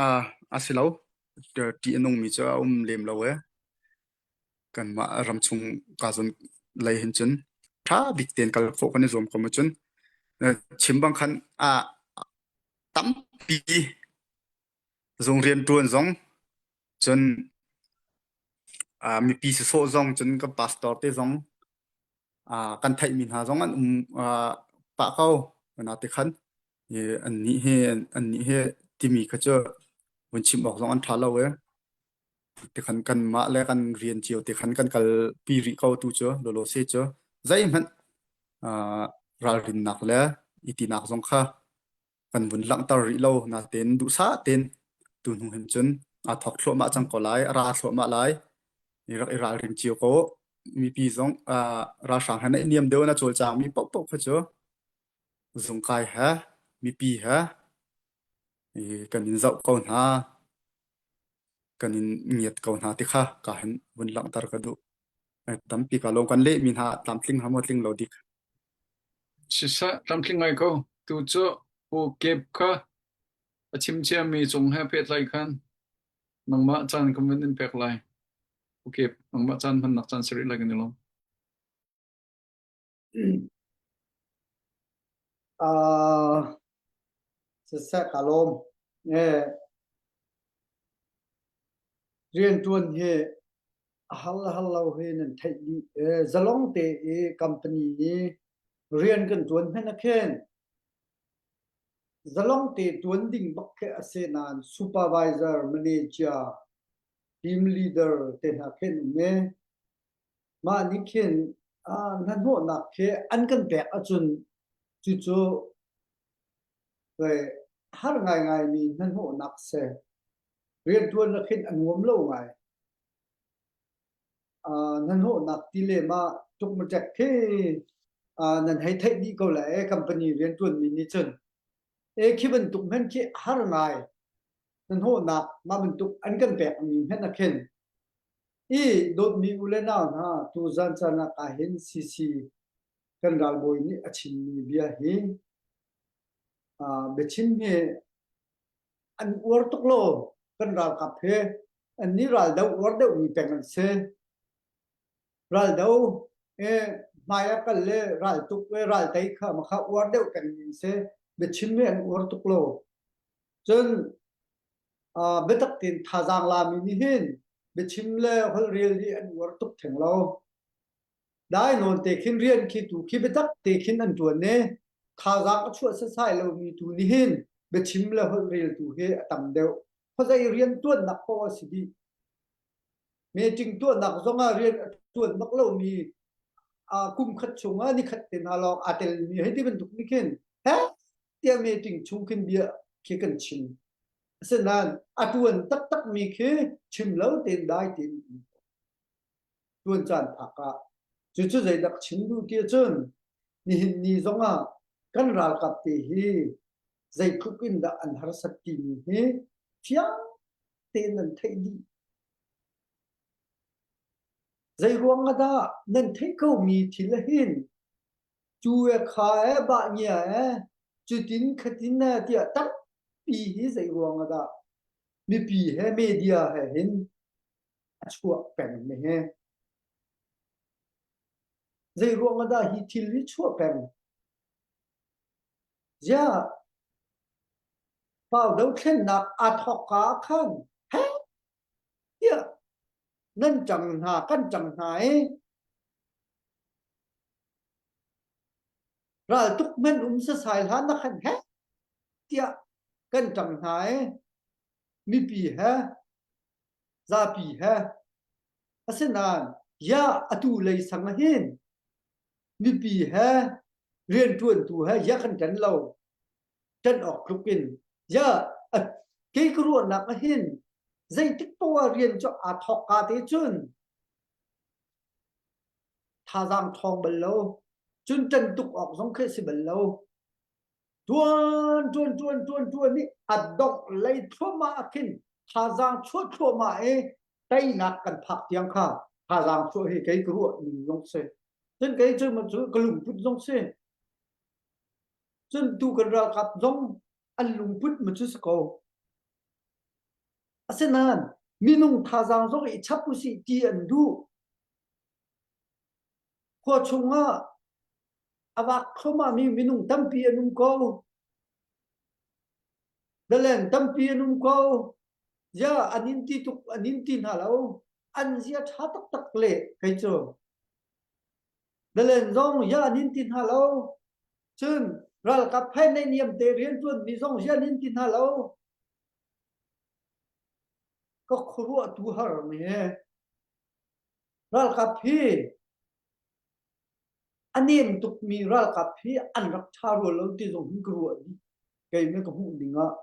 uh, a si lo ṭih a nungmi cu a um lem lo e kanmah ramchung ka zawn lei hin cun ṭha bik tein kal khawh kan i zuam ko cun chim bang khan a tampi zung rianṭuan zong cun mipi sawsawh zong cun kan pastor te zong kan theihmi hna zong an um pah ko nate khan annih hi annih hi timi kha cu vun chim awk zong an ṭha lo e Tikhan kanmah le kan rian cio tikhan kan kalpi rih ko tu cu lawlaw se cu zeihmanh uh, ralrinnak le i tinak zong kha kan vun langhter rih lo natein duhsah tein tu hnu hin cun aa thawk thluahmah cang ko lai a ra thluahmah lai i rak i ralring cio ko mipi zong uh, ralhrang he na niam deuh na cawlcang mi paohpaoh kha cu zungkai he mipi he i kan in zoh ko hna kan in ngiat ko hna ti kha ka hin vun langhter ka duh. Tampi ka lawm kan lehmi hna tlamtling ha maw tling lo dik. Siseh tlamtling ngai ko. Tu cu Pu Kep kha a chim ciami cung he pehtlai khan nangmah caan kan vun in pek lai. Pu Kep, nangmah caan hmannak caan si rih lai kan i lawm. Uh, siseh ka lawm. Eh, Rianṭuan hi a har le har lo hi nan theih dih. Zalong te i company i rian kan ṭuan hmanh ah khin zalong te ṭuan ding bak khi a si nain supervisor, manager, team leader te hna khi an um i mah nih khin hnahnawhnak khi an kan pek ahcun cucu har ngaingaimi hnahnawhnak a si. Rianṭuan ah khin a nuam lo ngai. Uh, hnahnawhnak ti le mah tukmaṭek khi uh, nan hei theih dih ko lai ee company rianṭuanmi nih cun. E khi bantuk hmanh khi a har ngai. Hnahnawhnak mah bantuk an kan pekmi hmanh ah khin. I dawtmi u le nau hna tuzan caan ah ka hin CC kan ralbawi nih a chimmi bia hi uh, biachim hi an uar tuk lo kan ralkap he an nih raldo uar deuhmi peng an si raldo eh hmai a kal le ral tuk le ral tei kha ma kha uar deuh peng mi si biachim hi an uar tuk lo cun uh, biatak tein thazaang lami nih hin biachim le holhrel hi an uar tuk theng lo Dai nawn te khin rian khi tu khi biatak te khin an ṭuan i thazaang a chuah setsai lomi tu nih hin biachim le holhrel tu hi a tam deuh. Khuazei rian ṭuannak paoh a si dih. Meeting tuahnak zongah rian a ṭuan bak lomi kum khat chungah nikhat te hna lawng aa telmi hei ti bantuk nih khin heh tiah meeting chung khin bia khi kan chim. Asinain a ṭuan taktakmi khi chim lo tein dai tein tuan caan phak ah cucu zeidah chim duh ti ahcun nihin ni zongah kan ralkap te hi zeitluk in dah an harsat timi hi fiang tein an theih dih. Zei ruang ah dah nan theih komi thil ahhin cu e kha e bah ngia e cutin khatin e tiah tampi hi zei ruang ah dah mipi he media he hin a chuah peng ne he? Zei ruang ah dah hi thil hi chuah peng? Ziah Pau dothlennak aa thawkka ah khan heh tiah nan ṭang hna kan ṭang hna i raltuk hmanh um sasai hlan na khan heh tiah kan ṭang hna i mipi he zapi he asinain ya atu lei sang hin mipi he rianṭuantu he ya kan ṭan lo ṭan awk tluk in ya kei ka ruahnak ah hin zeitik poah ah rian cu aa thawk ka te cun thazaang ṭhawng bal lo cun ṭan tuk awk zong khi si bal lo ṭuan ṭuan ṭuan ṭuan ṭuan i a dongh lei thluahmah ah khin thazaang chuah thluahmah i teinak kan phak tiang kha thazaang chuah hi kei ka ruah ning zong si cun kei cu cu ka lungput zong si cun tu kan ralkap zong an lungput ma cu si ko asinain minung thazaang zong i chap usih ti an duh khua chungah a vak thluahmahmi minung tampi an um ko Dalen tampi an um ko zia an in ti tuk an in ti hna lo an zia ṭha taktak le kei cu Dalen zong ya an in ti hna lo cun ralkap phai nei niam te rianṭuan mi zong ya an in ti hna lo ka khuaruah tu har mi ralkap hi a nem tukmi ralkap hi an rak ṭha rua lo ti zong hin ka ruah dih kei me ka hmuh ning ah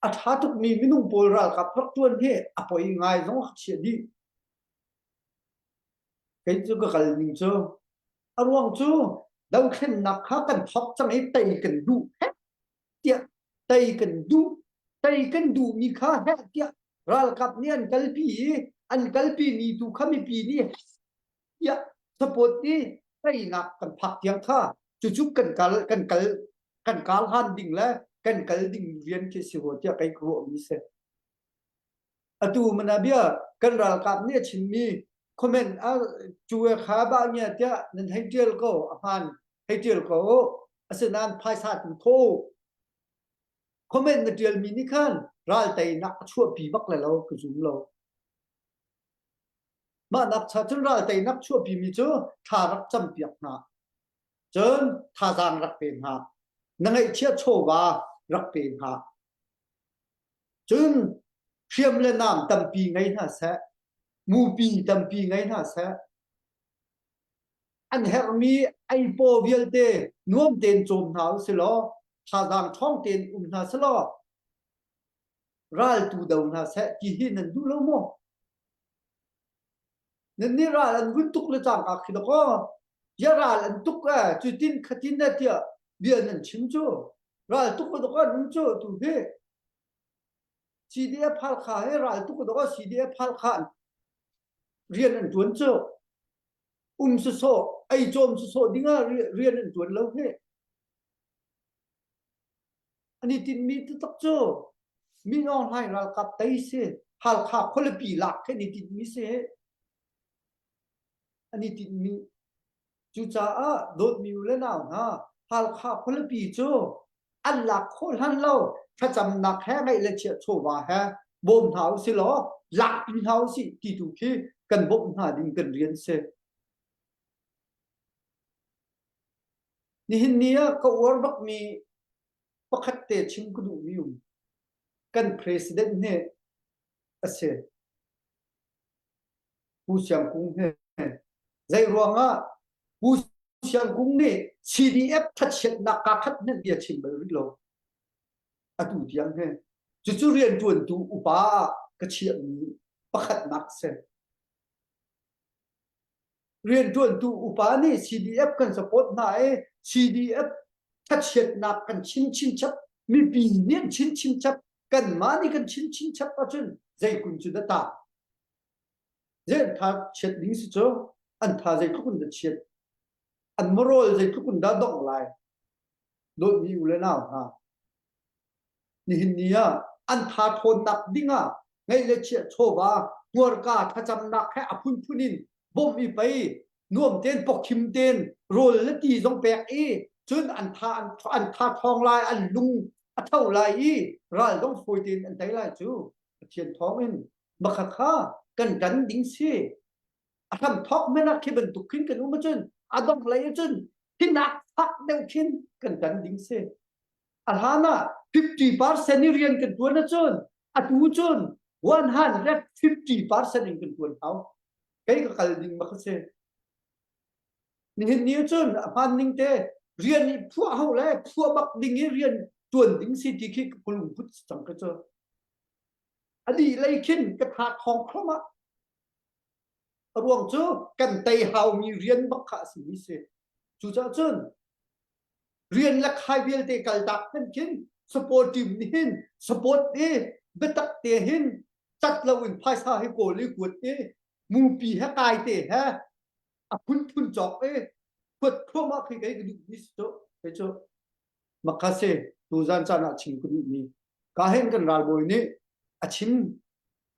a ṭha tukmi minung pawl ralkap rak ṭuan hi a poi ngai zong a chiah dih. Kei cu ka kal ning cu a ruang cu dothlennak kha kan thawk cang i tei kan duh heh tiah tei kan duh tei kan duhmi kha heh tiah ralkap nih an kalpi i an kalpi mi tu kha mipi nih tiah support i teinak kan phak tiang kha cucu kan kal kan kal kan kal han ding le kan kal ding rian khi si rua tiah kei ka ruahmi si. Atu mana bia kan ralkap nih a chimmi comment a cu e kha ba ngia tiah nan hei tial ko a hmaan hei tial ko asinain phaisa tu tho comment na tialmi nih khan ral teinak a chuahpi bak le lo ka zum lo. Mah nak cha cun ral teinak chuahpi mi cu thla rak campiak hna. Cun thazaang rak pe hna. Na ngaihchiah chawva rak pe hna. Cun hriam le nam tampi ngei hna seh, mupi tampi ngei hna seh, an herhmi eipaw vialte nuam tein cawm hna u silaw, thazaang ṭhawng tein um hna selaw, ral tu do hna seh ti hi nan duh lo maw? Nan nih ral an vun tuk le cangka khi dakaw bia ral an tuk e cutin khatin e tiah bia nan chim cu ral tuk dakaw an um cu tu hi CDF Halkha he ral tuk dakaw CDF Halkha rian an tuan cu um sawsawh ei cawm sawsawh dingah rian an tuan lo hi An i tinhmi taktak cu Min Aung Hlaing ralkap tei si, Halkha khualipi lak khi an i tinhmi si. An i tinhmi. Cucaah dawtmi u le nau hna, Halkha khualipi cu an lak khawh hlan lo thlacamnak he ngeih le chiah chawva he bawm hna u si law lakpi hna u sih ti tu khi kan bawmh hna ding kan rian si. Nihin ni ah ka uar bakmi pakhat te chim ka duhmi um. Kan president nih a si. Pu Siang Kung he. Zei ruangah Pu Siang Kung nih CDF thachiatnak kaa khat hmanh bia chim bal rih lo. Atu tiang he. Cucu rianṭuantu upa ah ka chiahmi pakhatnak si. Rianṭuantu upa nih CDF kan support hna i CDF thachiatnak kan chim chinchap mipi nih an chim chinchap kanmah nih kan chim chinchap ahcun zei kun cu dah ta. Zei an tha chiat ding si cu an tha zeitluk in dah chiat an moral zeitluk in dah dongh lai dawtmi u le nau hna nihin ni ah an tha ṭhawnnak ding ah ngeih le chiah chawva hmurka thlacamnak he a phunphun in bawmh i pei nuam tein pawkhim tein rawl le ti zong pek i cun an tha an tha ṭhawng lai an lung a tho lai i ral zong fawi tein an tei lai cu Pathian thawng in makha kha kan ṭan ding si a hram thawk men ah khi bantuk khin kan um ahcun a dongh lei ahcun hinak fak deuh khin kan ṭan ding si a hlan ah 50% i rian kan ṭuan ahcun atu cun 150% in kan ṭuan hau kei ka kal ding bak a si nihin ni cun a hmaan ning te rian i phuah hau le phuah bak ding i rian ṭuan ding si ti khi ka lungput cang ka cu a dih lei khin ka tha thawng thluahmah A ruang cu kan tei haumi rian bak kha a simi si. Cucaah cun rian le khai vialte kaltak hmanh khin support team nih hin support i biatak te hin cat loin phaisa hi kawl i kuat i mupi he kai te he a phunphun cawk i khuat thluahmah khi kei ka duhmi si cu kei cu makha si tuzan caan ah chim ka duhmi ka hen kan ralbawi nih a chim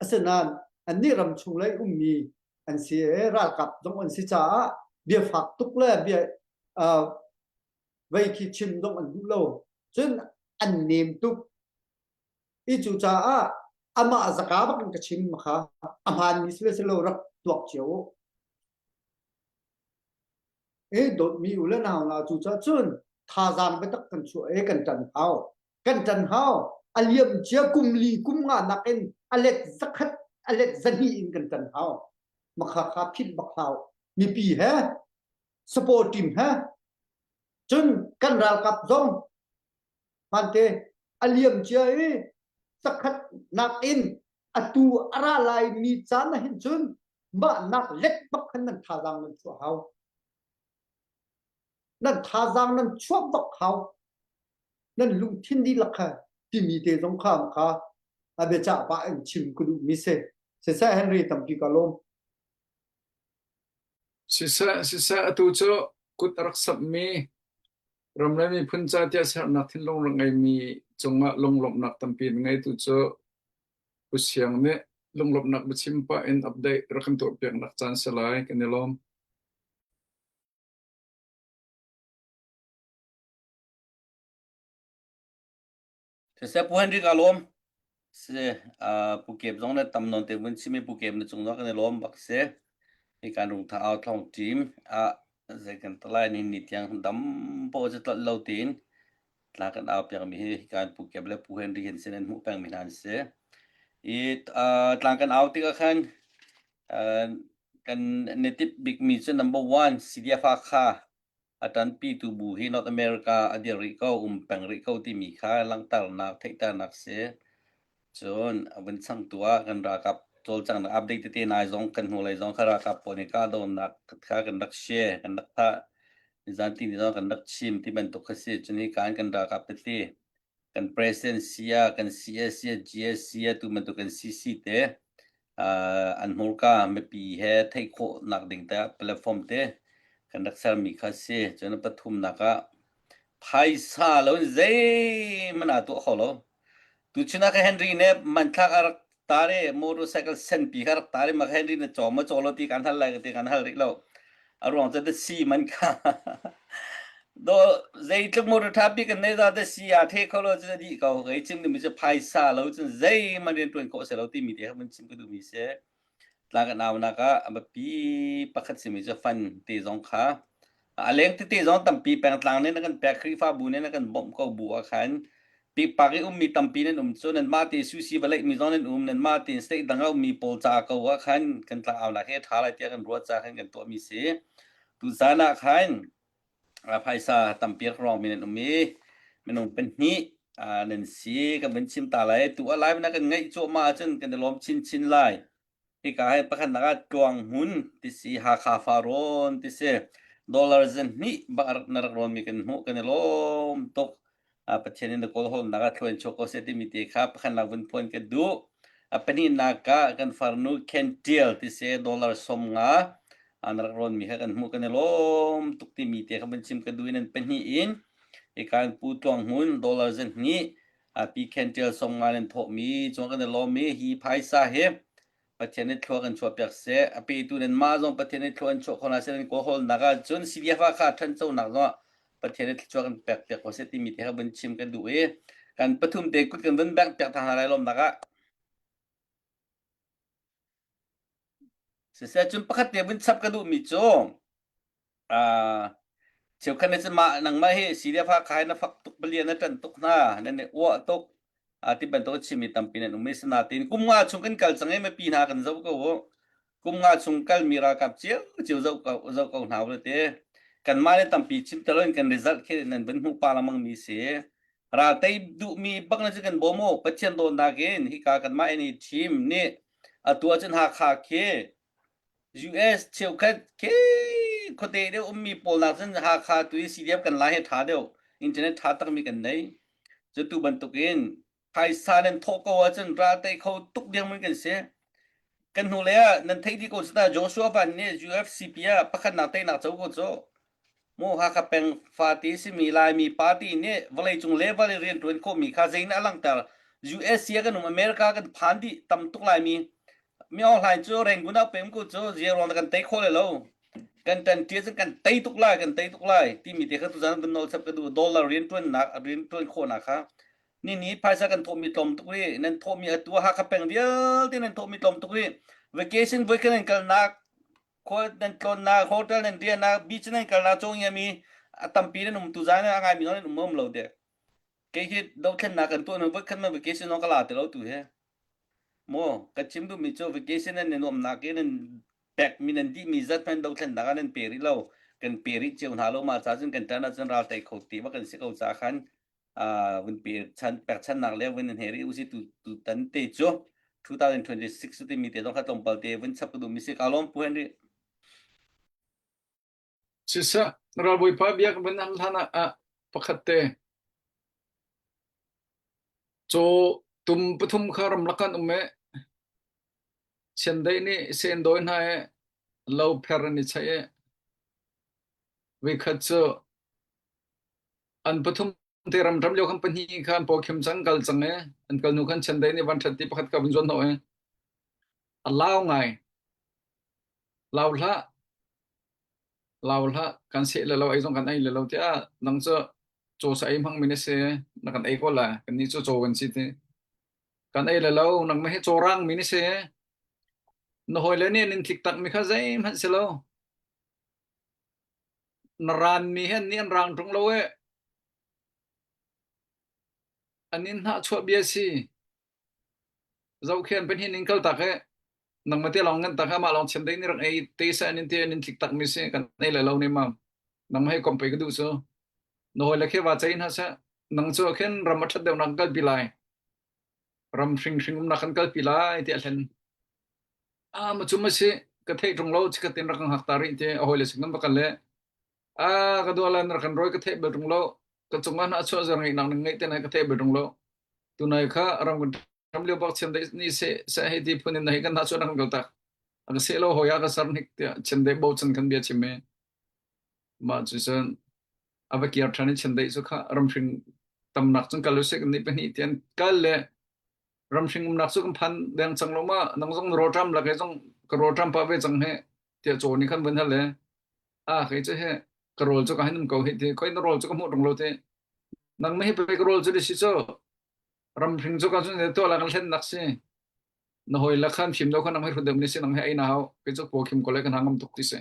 Asinain annih ram chung lei ummi an si i ralkap zong an si caah bia fak tuk le bia uh, vei khi chim zong an duh lo. Cun an nem tuk. I cu caah amah zaka bak in ka chim kha a hmaanmi si le si lo rak tuak cio u. I dawtmi u le nau hna cu caah cun thazaang biatak kan chuah i kan ṭan hau. Kan ṭan hau. A liam cia kum li kum nga nakin a let zakhat a let zahnih in kan ṭan hau. Makha kha philh bak hau. Mipi he support team he cun kan ralkap zong hmante a liam cia i zakhat nakin atu a ra lai mi caan ah hin cun mah nak let bak khan nan thazaang nan chuah hau. Nan thazaang nan chuah bak hau. Nan lungthin dihlak kha timi te zong kha kha a biacah pah in chim ka duh mi si. Siseh Henry tampi ka lawm. Siseh, siseh atu cu kut a rak samhmi ram le miphun ca tiah sernak thinlung rak ngeimi cungah lunglawmhnak tampi na ngeitu cu Pu Siang nih lunglawmhnak biachim pah in update rak kan tuahpiaknak caan si lai. Kan i lawm. Siseh Pu Henry ka lawm. Si Pu Kep zong le tam nawn te vun chim i Pu Kep na cung zong kan i lawm bak si. Hi kan rung tha au thlong team ah zei kan talai ni ni tiang dam po cu tlolh lo tiin tla kan au piak mi hi kan Pu Kep le Pu Henry hin sin an hmuh peng mi hna an si. I tlang kan au tikah khan kan native bik mi cu number one CDF kha a ṭanpitu bu hi North America a dir rih ko, um peng rih ko timi kha langhternak, theihternak si. Cun a vun changtu ah kan ralkap cawlcanghnak update tete nai zong kan hnulei zong kha ralkap pawl nih kahdohnak kha kan rak share, kan rak thah. Nizan tini zong kan rak chim ti bantuk kha si. Cun hi kan kan ralkap tete kan president sia, kan CS sia, GS sia tu bantuk kan CC te an hmurka mipi he theih khawhnak ding te platform te kan rak sermi kha si. Cun pathumnak ah phaisa lo in zeihmanh aa tuah kho lo. Tuchun ah ka Henry nih manthlak a rak tar i motorcycle senpi kha rak tar i mah Henry na caw maw caw lo ti kan hal lai ti kan hal rih lo. A ruang cu si man kha do zeitluk motor tha bik kan nei za te si a the kho lo cu dih ko kei chim ding mi cu phaisa lo cun zeihmanh rian tuan khawh si lo timi te kha mun chim ka duh mi si. Tlang kan aunak ah a biapi pakhat simi cu fan te zong kha a leng tete zong tampi pengtlang nih na kan pek Khrihfabu nih na kan bawmh ko bu ah khan pikpak i ummi tampi nan um cu nanmah te susi vawlei mi zong nan um nanmah tein state dang a ummi pawl ca ko ah khan kan tlang aunak hi a ṭha lai tiah kan ruah ca khan kan tuahmi si tuzan ah khan phaisa tampi rak rawngmi nan um i minung pahnih nan si kan vun chim ta lai tu a live na kan ngaih cuahmah ahcun kan i lawm chinchin lai hika hi pakhatnak ah tluang hmun ti si Hakha Farawn ti si dollar zahnih bak na rak rawnmi kan hmuh kan i lawm tuk Pathian in na kawl hawlnak ah thluain chuak ko seh timi te kha pakhatnak vun phuan ka duh. A pahnihnak ah kan farnu Ken Tial ti si dollar 50 an rak rawn mi kha kan hmuh kan i lawm tuk timi te kha van chim ka duh in an pahnih in hika in Pu Tluang Hmun dollar 200 pi Ken Tial 50 nan thawhmi cung kan i lawm i hi phaisa hi Pathian nih thlua kan chuahpiak seh. A petu nan mah zong Pathian nih thlua an chuah kho hna seh nan kawlhawlnak ah cun CDF ah kha ṭhanchonak zong ah Pathian nih thluachuah kan pek piak ko seh timi te kha vun chim kan duh i kan pathum te kut kan vun bengh piak hna lai lawmnak ah. Siseh cun pakhat te vun chap ka duhmi cu uh, cheukhat nih cun mah nangmah hi CDF Hakha hi na fak tuk palian na ṭan tuk hna nan i uah tuk uh, ti bantuk chimmi tampi nan um i sinain kum nga chung kan kal cang i mipi hna kan zoh ko u kum nga chung kalmi ralkap cio cio zoh ko zoh ko hna u te kanmah nih tampi chim te loin kan result khi nan van hmuh pa lengmang mi si ral tei duhmi bak na cu kan bawm u Pathian dawtnak in hika kanmah in i team nih atu ahcun Hakha khi US cheukhat khi khuate deuh ummi pawl nak cun Hakha tu i CDF kan lai hi ṭha deuh. Internet ṭha takmi kan nei. Cu tu bantukin phaisa nan thawh ko ahcun ral tei kho tuk dengmang kan si. Kan hnu lei ah nan theih dih ko cu ta Joshua Van nih UFCP ah pakhatnak teinak co ko cu. Mu Hakha peng fati simi Laimi party nih vawleicung level in rianṭuan khawhmi kha zeinih a langhter? US ah kan um, America kan phan dih tam tuk Laimi. Mi Aung Hlaing cu Rangoon ah pem ko cu ziaruang kan tei khawh lai lo. Kan ṭanṭi cun kan tei tuk lai, kan tei tuk lai timi te kha tuzan van nawl chap ka duh. Dollar rianṭuannak rianṭuan khawhnak kha ni ni phaisa kan thawhmi tlawm tuk rih. Nan thawhmi atu Hakha peng vialte nan thawhmi tlawm tuk rih. Vacation voi kan kalnak khua nan tlawnnak hotel nan riahnak beach nan kalnak cawngia mi a tampi nan um tu zan a ngai mi nan um um lo de kei hi dothlennak kan tuah nan voikhat man vacation ka la te lo tu he mo ka chim duh mi cu vacation nan nuam nak in nan pek mi nan dih mi zat man dothlennak ah nan pe rih lo kan pe rih cio hna lo ma cha cun kan tan ah cun ral tei kho ti ba kan si ko cha khan vun pe chan pekchannak le vun he ri usi tu tu tan te cu 2026 ti mi te zong kha tlawmpal te vun chap ka duh mi si ka lawm pu Henry Siseh ralbawipa biak van an hlan ah pakhat te caw tum pathum kha ramlak an um i chiandeih nih sen dawi hna i lo pher an i chaih i voikhat cu An pathum te ramram lio khan pahnih kha an pawkhim cang kal cang i an kal hnu khan chiandeih nih van ṭhat ti pakhat ka vun zuan hnawh i a lau ngai. Lau hlah, lau hlah, kan seh le lo ei zong kan ei le lo tiah nang cu caw sa ei hmang mi na si na kan ei ko la kannih cu caw kan si ti. Kan ei le lo nangmah hi caw rang mi na si. Na hawile nih an in tlik tak mi kha zeihmanh si lo. Na ranmi hi annih an rang ṭung lo ee. An in hnahchuah bia si. Zohkhen pahnih in kal tak ee. Nangmah te lawng ngan tak amah lawng chiandeih nih rak ei te seh an in ti an in tlik tak mi si kan ei le lo ne mam. Nangmah hi kom pei ka duh cu. Na hawile khi va cei hna seh. Nang cu khin ram a ṭhat deuhnak kan kalpi lai. Ram hringhring umnak kan kalpi lai ti a hlen. Ah ma cu ma si ka theih ṭung lo chikkhat in rak kan hngak ta rih ti a hawile sin kan va kal le ah ka dua lan rak kan rawi ka theih bal ṭung lo ka cungah na chuah zar ngeih nak ning ngeih te na ka theih bal ṭung lo tunai kha ram kan ram lio bak chian dei ni se se hei ti phun in na hei kan na chuah na kan kal tak a ka se lo hoi a ka sar hnik tiah chian dei bochan kan bia chim e mah cu cun a va kir ṭhan i chian dei cu kha ramhring tamnak cun kal usik ni pahnih tian kal le ramhring umnak cu kan phan deng cang lo ma nang zong rawṭam la kei zong ka rawṭam pah ve cang he tiah caw nih khan vun hal le a kei cu he ka rawl cu ka hin um ko hi ti khoi na rawl cu ka hmuh ṭung lo ti nang ma hi pe ka rawl cu di si cu ramhring cu ka cun tuah la kan hlen nak si na hoi la khan fim do khan nang hei hrut deuh ni si nang he ei na hau kei cu paw khim ko le kan hangam tuk ti si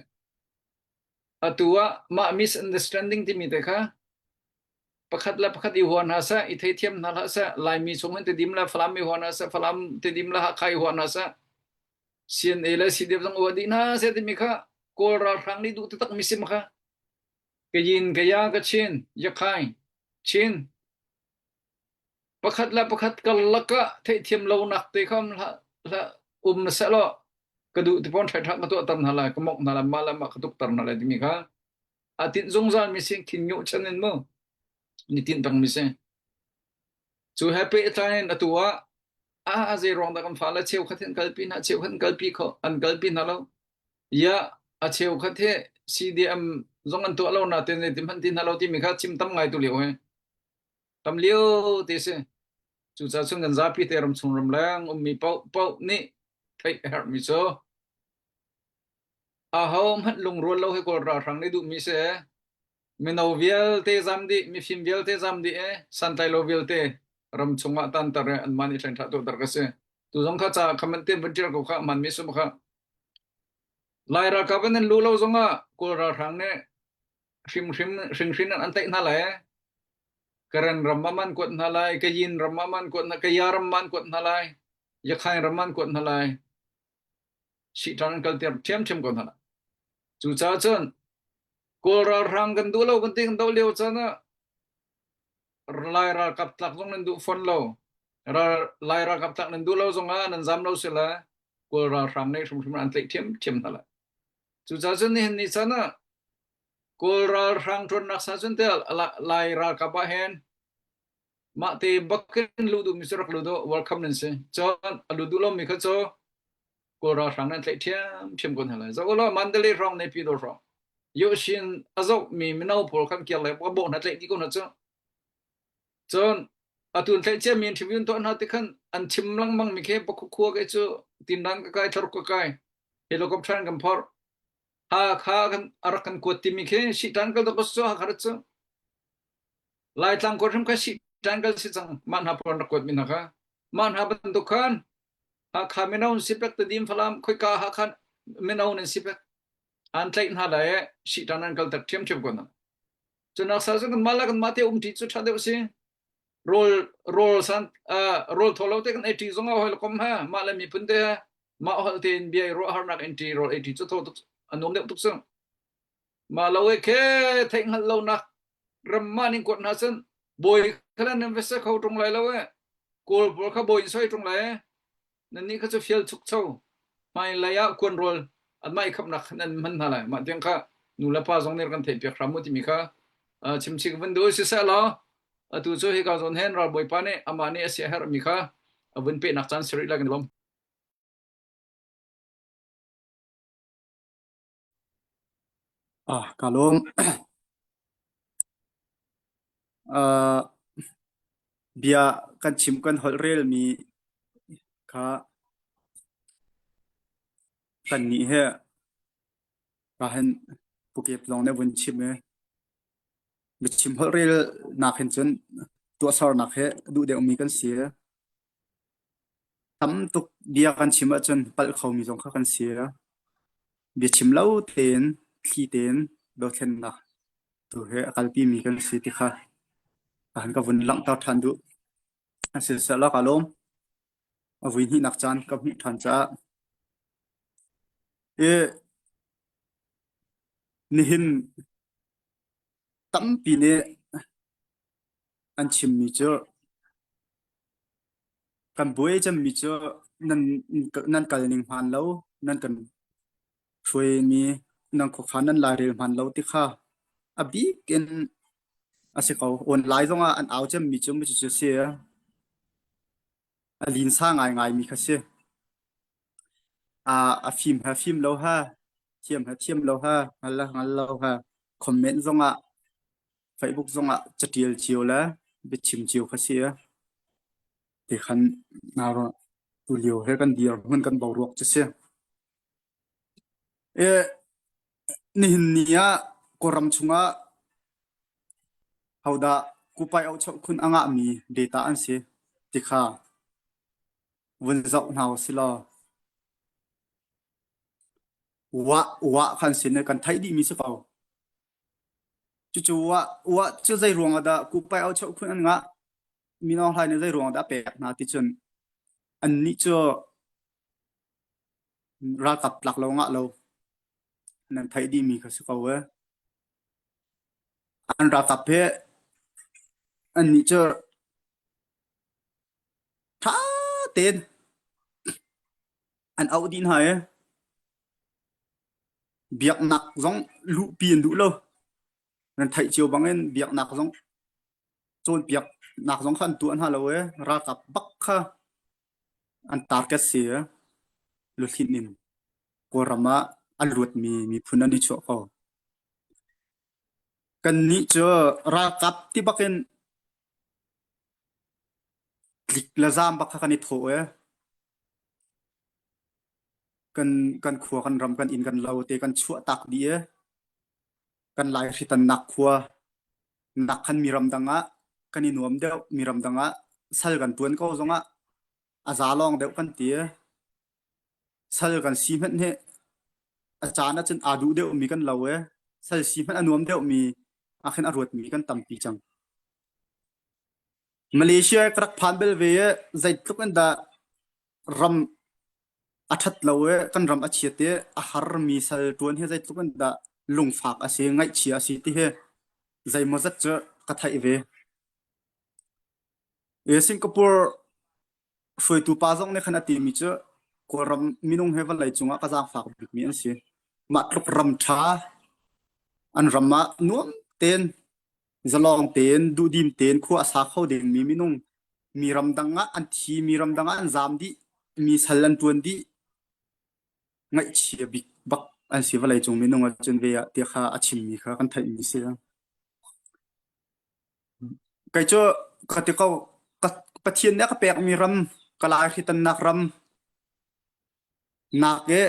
atu ah mah misunderstanding timi te kha Pakhat le pakhat i hua hna seh, i theithiam hna hlah seh, Laimi chung hin Tidim le Falam i hua hna seh, Falam Tidim le Hakha i hua hna seh, CNA le CDF zong hua dih hna seh timi kha Kawl ralhrang nih duh taktak mi sim kha. Kayin, Kaya, Kachin, Yakhai, Chin. Pakhat le pakhat karlak ah theihthiam lonak te kha um hlah, hlah um na seh law ka duh ti pawn ṭhai ṭhak ka tuahter hna lai, ka mok hna lai, mah le mah ka tukter hna lai timi kha a tinh zungzal mi si khin nyu chan in mu ni tinh peng mi si cu he pehtlai in atu ah. A zei ruang dah kan fale cheukhat hi an kalpi hna, cheukhat an kalpi kho, an kalpi hna lo. Ya, a cheukhat hi CDM zong an tuah lo na te ne ti hmanh ti hna lo timi kha chim tam ngai tu lio he. Tam lio ti si. Cucaah cun kan zapi te ram chung ram leng ummi paoh paoh nih theih a herhmi cu aho hmanh lungrual lo hi Kawl ralhrang nih duhmi si. Mino vialte zam dih, mifim vialte zam dih i santlailo vialte ram chungah tanter i anmah nih ṭhen ṭha tuahter ka si. Tu zong kha ca comment te vun ṭial ko kha hmanmi sum kha. Lai ralkap in an lu lo zongah Kawl ralhrang nih hrimhrim hringhrin an tlaih hna lai. Karen ram ah man kuat hna lai, Kayin ram ah man kuat hna, Kaya ram man kuat hna lai, Yakhain ram man kuat hna lai. Sihṭan an kalter ṭhiamṭhiam ko hna lai. Cucaah cun Kawl ralhrang kan duh lo kan ti kan doh lio caan ah Lai ralkap tlak zong nan duh fawn lo. Ral, Lai ralkap tlak nan duh lo zong ah nan zam lo si le Kawl ralhrang nih hrimhrim an tlaih ṭhiamṭhiam hna lai. Cucaah cun nihin ni caan ah Kawl ralhrang ṭuannak sa cun te Lai ralkap ah hin mah te bakin luh duhmi cu rak lut u, welcome nan si. Cun a lut duh lomi kha cu Kawl ralhrang nan tlaih ṭhiamṭhiam ko hna lai. Zoh ulaw Mandalay hrawng Naypyidaw hrawng Yoshin a zohmi mino pawl khan kir le bawh hna tlaih dih ko hna cu. Cun atu an tlaih ciami interview an tuah hna ti khan an chim lengmang mi khi Pakhua ke cu tinran ka kai thlaruk ka kai helicopter an kan phorh Hakha kan a rak kan kuat timi khi Sitan kal dok cu Hakha cu Laitlang kuat hrim kha Sitan kal si cang mah hna pawl an rak kuat mi hna kha mah hna bantuk khan Hakha mino an si pek Tedim Falam khoika Hakha mino nan si pek an tlaih hna lai Sitan an kalter ṭhiamṭhiam ko hna cunak sa cu kan mah le kan mah te um ṭi cu ṭha deuh si rawl rawl san rawl thaw lo te kan ei ṭi zong ah hoi le kom ha mah le miphun te mah holh tein bia i ruah harnak in ṭi rawl ei ṭi cu thaw tuk a nuam deuh tuk cu mah lo e khe theih hngalh lonak ram mah ning kuat hna cun bawi kha nan va se kho ṭung lai lo e kawl pawl kha bawi in soi ṭung lai e nannih kha cu fial chukcho hmailei ah kuan rawl anmah i khamnak khan an hman hna lai mah tiang kha nu le pa zong nih kan theih piak hram mu timi kha chimchih ka vun duh siseh law atu cu hika zawn hen ralbawipa nih amah nih a sia herhmi kha a vun pehnak caan si rih lai kan lawm. Ah, ka lawm. Uh, bia kan chim kan holh relmi kha kannih he ka hen pukep zong nih vun chim i biachim holh rel nak hin cun tuahsernak he duh deuhmi kan si. Tam tuk bia kan chim ahcun palh khomi zong kha kan si. Biachim lo tein, thli tein dothlennak tu he a kalpimi kan si ti kha han ka vun langhter ṭhan duh. Siseh ka lawm. A vui hnihnak caan ka hmuh ṭhan caah. I nihin tampi nih an chimmi cu Kan buai cemmi cu nan nan kal ning hmaan lo, nan kan hruaimi nan khuakhan nan lairel hmaan lo ti kha a bik in a si ko. Online zongah an au cemmi cu cucu a si. A linsa ngaingaimi kha si. A fim he fim lo he, thiam he thiam lo he, hngal le hngal lo he, comment zongah Facebook zongah catial cio le biachim cio kha si. Ti khan tulio he kan dirhmun kan boruak cu si. E, nihin ni ah Kawlram chungah hodah kupai auhchoh khun a ngahmi data an si ti kha vun zoh hna usih law wah wah khan sin kan theih dihmi si ko. Cucu wah wah cu zei ruang ah dah kupai auhchoh khun an ngah? Min Aung Hlaing nih zei ruang ah dah a pek hna ti cun annih cu ralkap tlak lo ngah lo nan theih dihmi kha si ko ee. An ralkap hi annih cu ṭha tein an auh dih hna i biaknak zong luhpi an duh lo. Nan theih cio bangin biaknak zong cawnpiaknak zong kha an tuah hna lo i ralkap bak kha. An target si luhlinh in Kawlram ah a luatmi miphun an i chuah ko. Kannih cu ralkap ti bakin tlik le zaam bak kha kan i thawh i kan kan khua kan ram kan inn kan lo te kan chuah tak dih i kan laihritannak khua nak khan mi ramdang ah kan i nuam deuh mi ramdang ah sal kan tuan ko zongah a za lawng deuh kan ti sal kan si hmanh hi a caan ahcun aa duh deuh mi kan lo e sal si hmanh a nuam deuh mi ah khin a ruat mi kan tampi cang Malaysia ka rak phan bel ve i zeitluk in dah ram a ṭhat lo i kan ram a chiat i a harmi sal ṭuan hi zeitluk in dah lungfak a si, ngaihchia a si ti hi zeimawzat cu ka theih ve. I Singapore hruaitu pa zong nih khan a timi cu Kawlram minung he vawlei cungah ka zaangfak bikmi an si. Mah tluk ram ṭha an ram ah nuam tein zalong tein duhdim tein khua a sa kho dingmi minung mi ramdang ah an thi mi ramdang ah an zaam dih mi sal an ṭuan dih ngaihchia bik bak an si vawlei cung minung ah cun ve ah ti kha a chimmi kha kan theihmi si. Kei cu ka ti ko ka Pathian nih a ka pekmi ram ka laihritannak ram nak i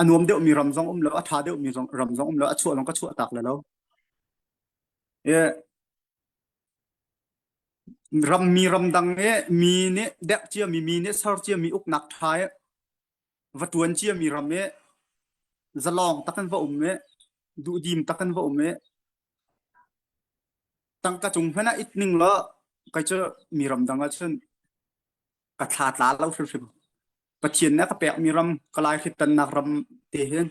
a nuam deuhmi ram zong um lo a ṭha deuhmi zong ram zong um lo a chuah zong ka chuah tak le lo. I ram mi ramdang i mi nih dek ciami mi nih ser ciami uknak ṭha i va ṭuan ciami ram i zalawng takin va um i duhdim takin va um i tangka cung hmanh ah it ning law kei cu mi ramdang ah cun ka thla tla lo hrimhrim. Pathian nih a ka pekmi ram ka laihritannak ram te hin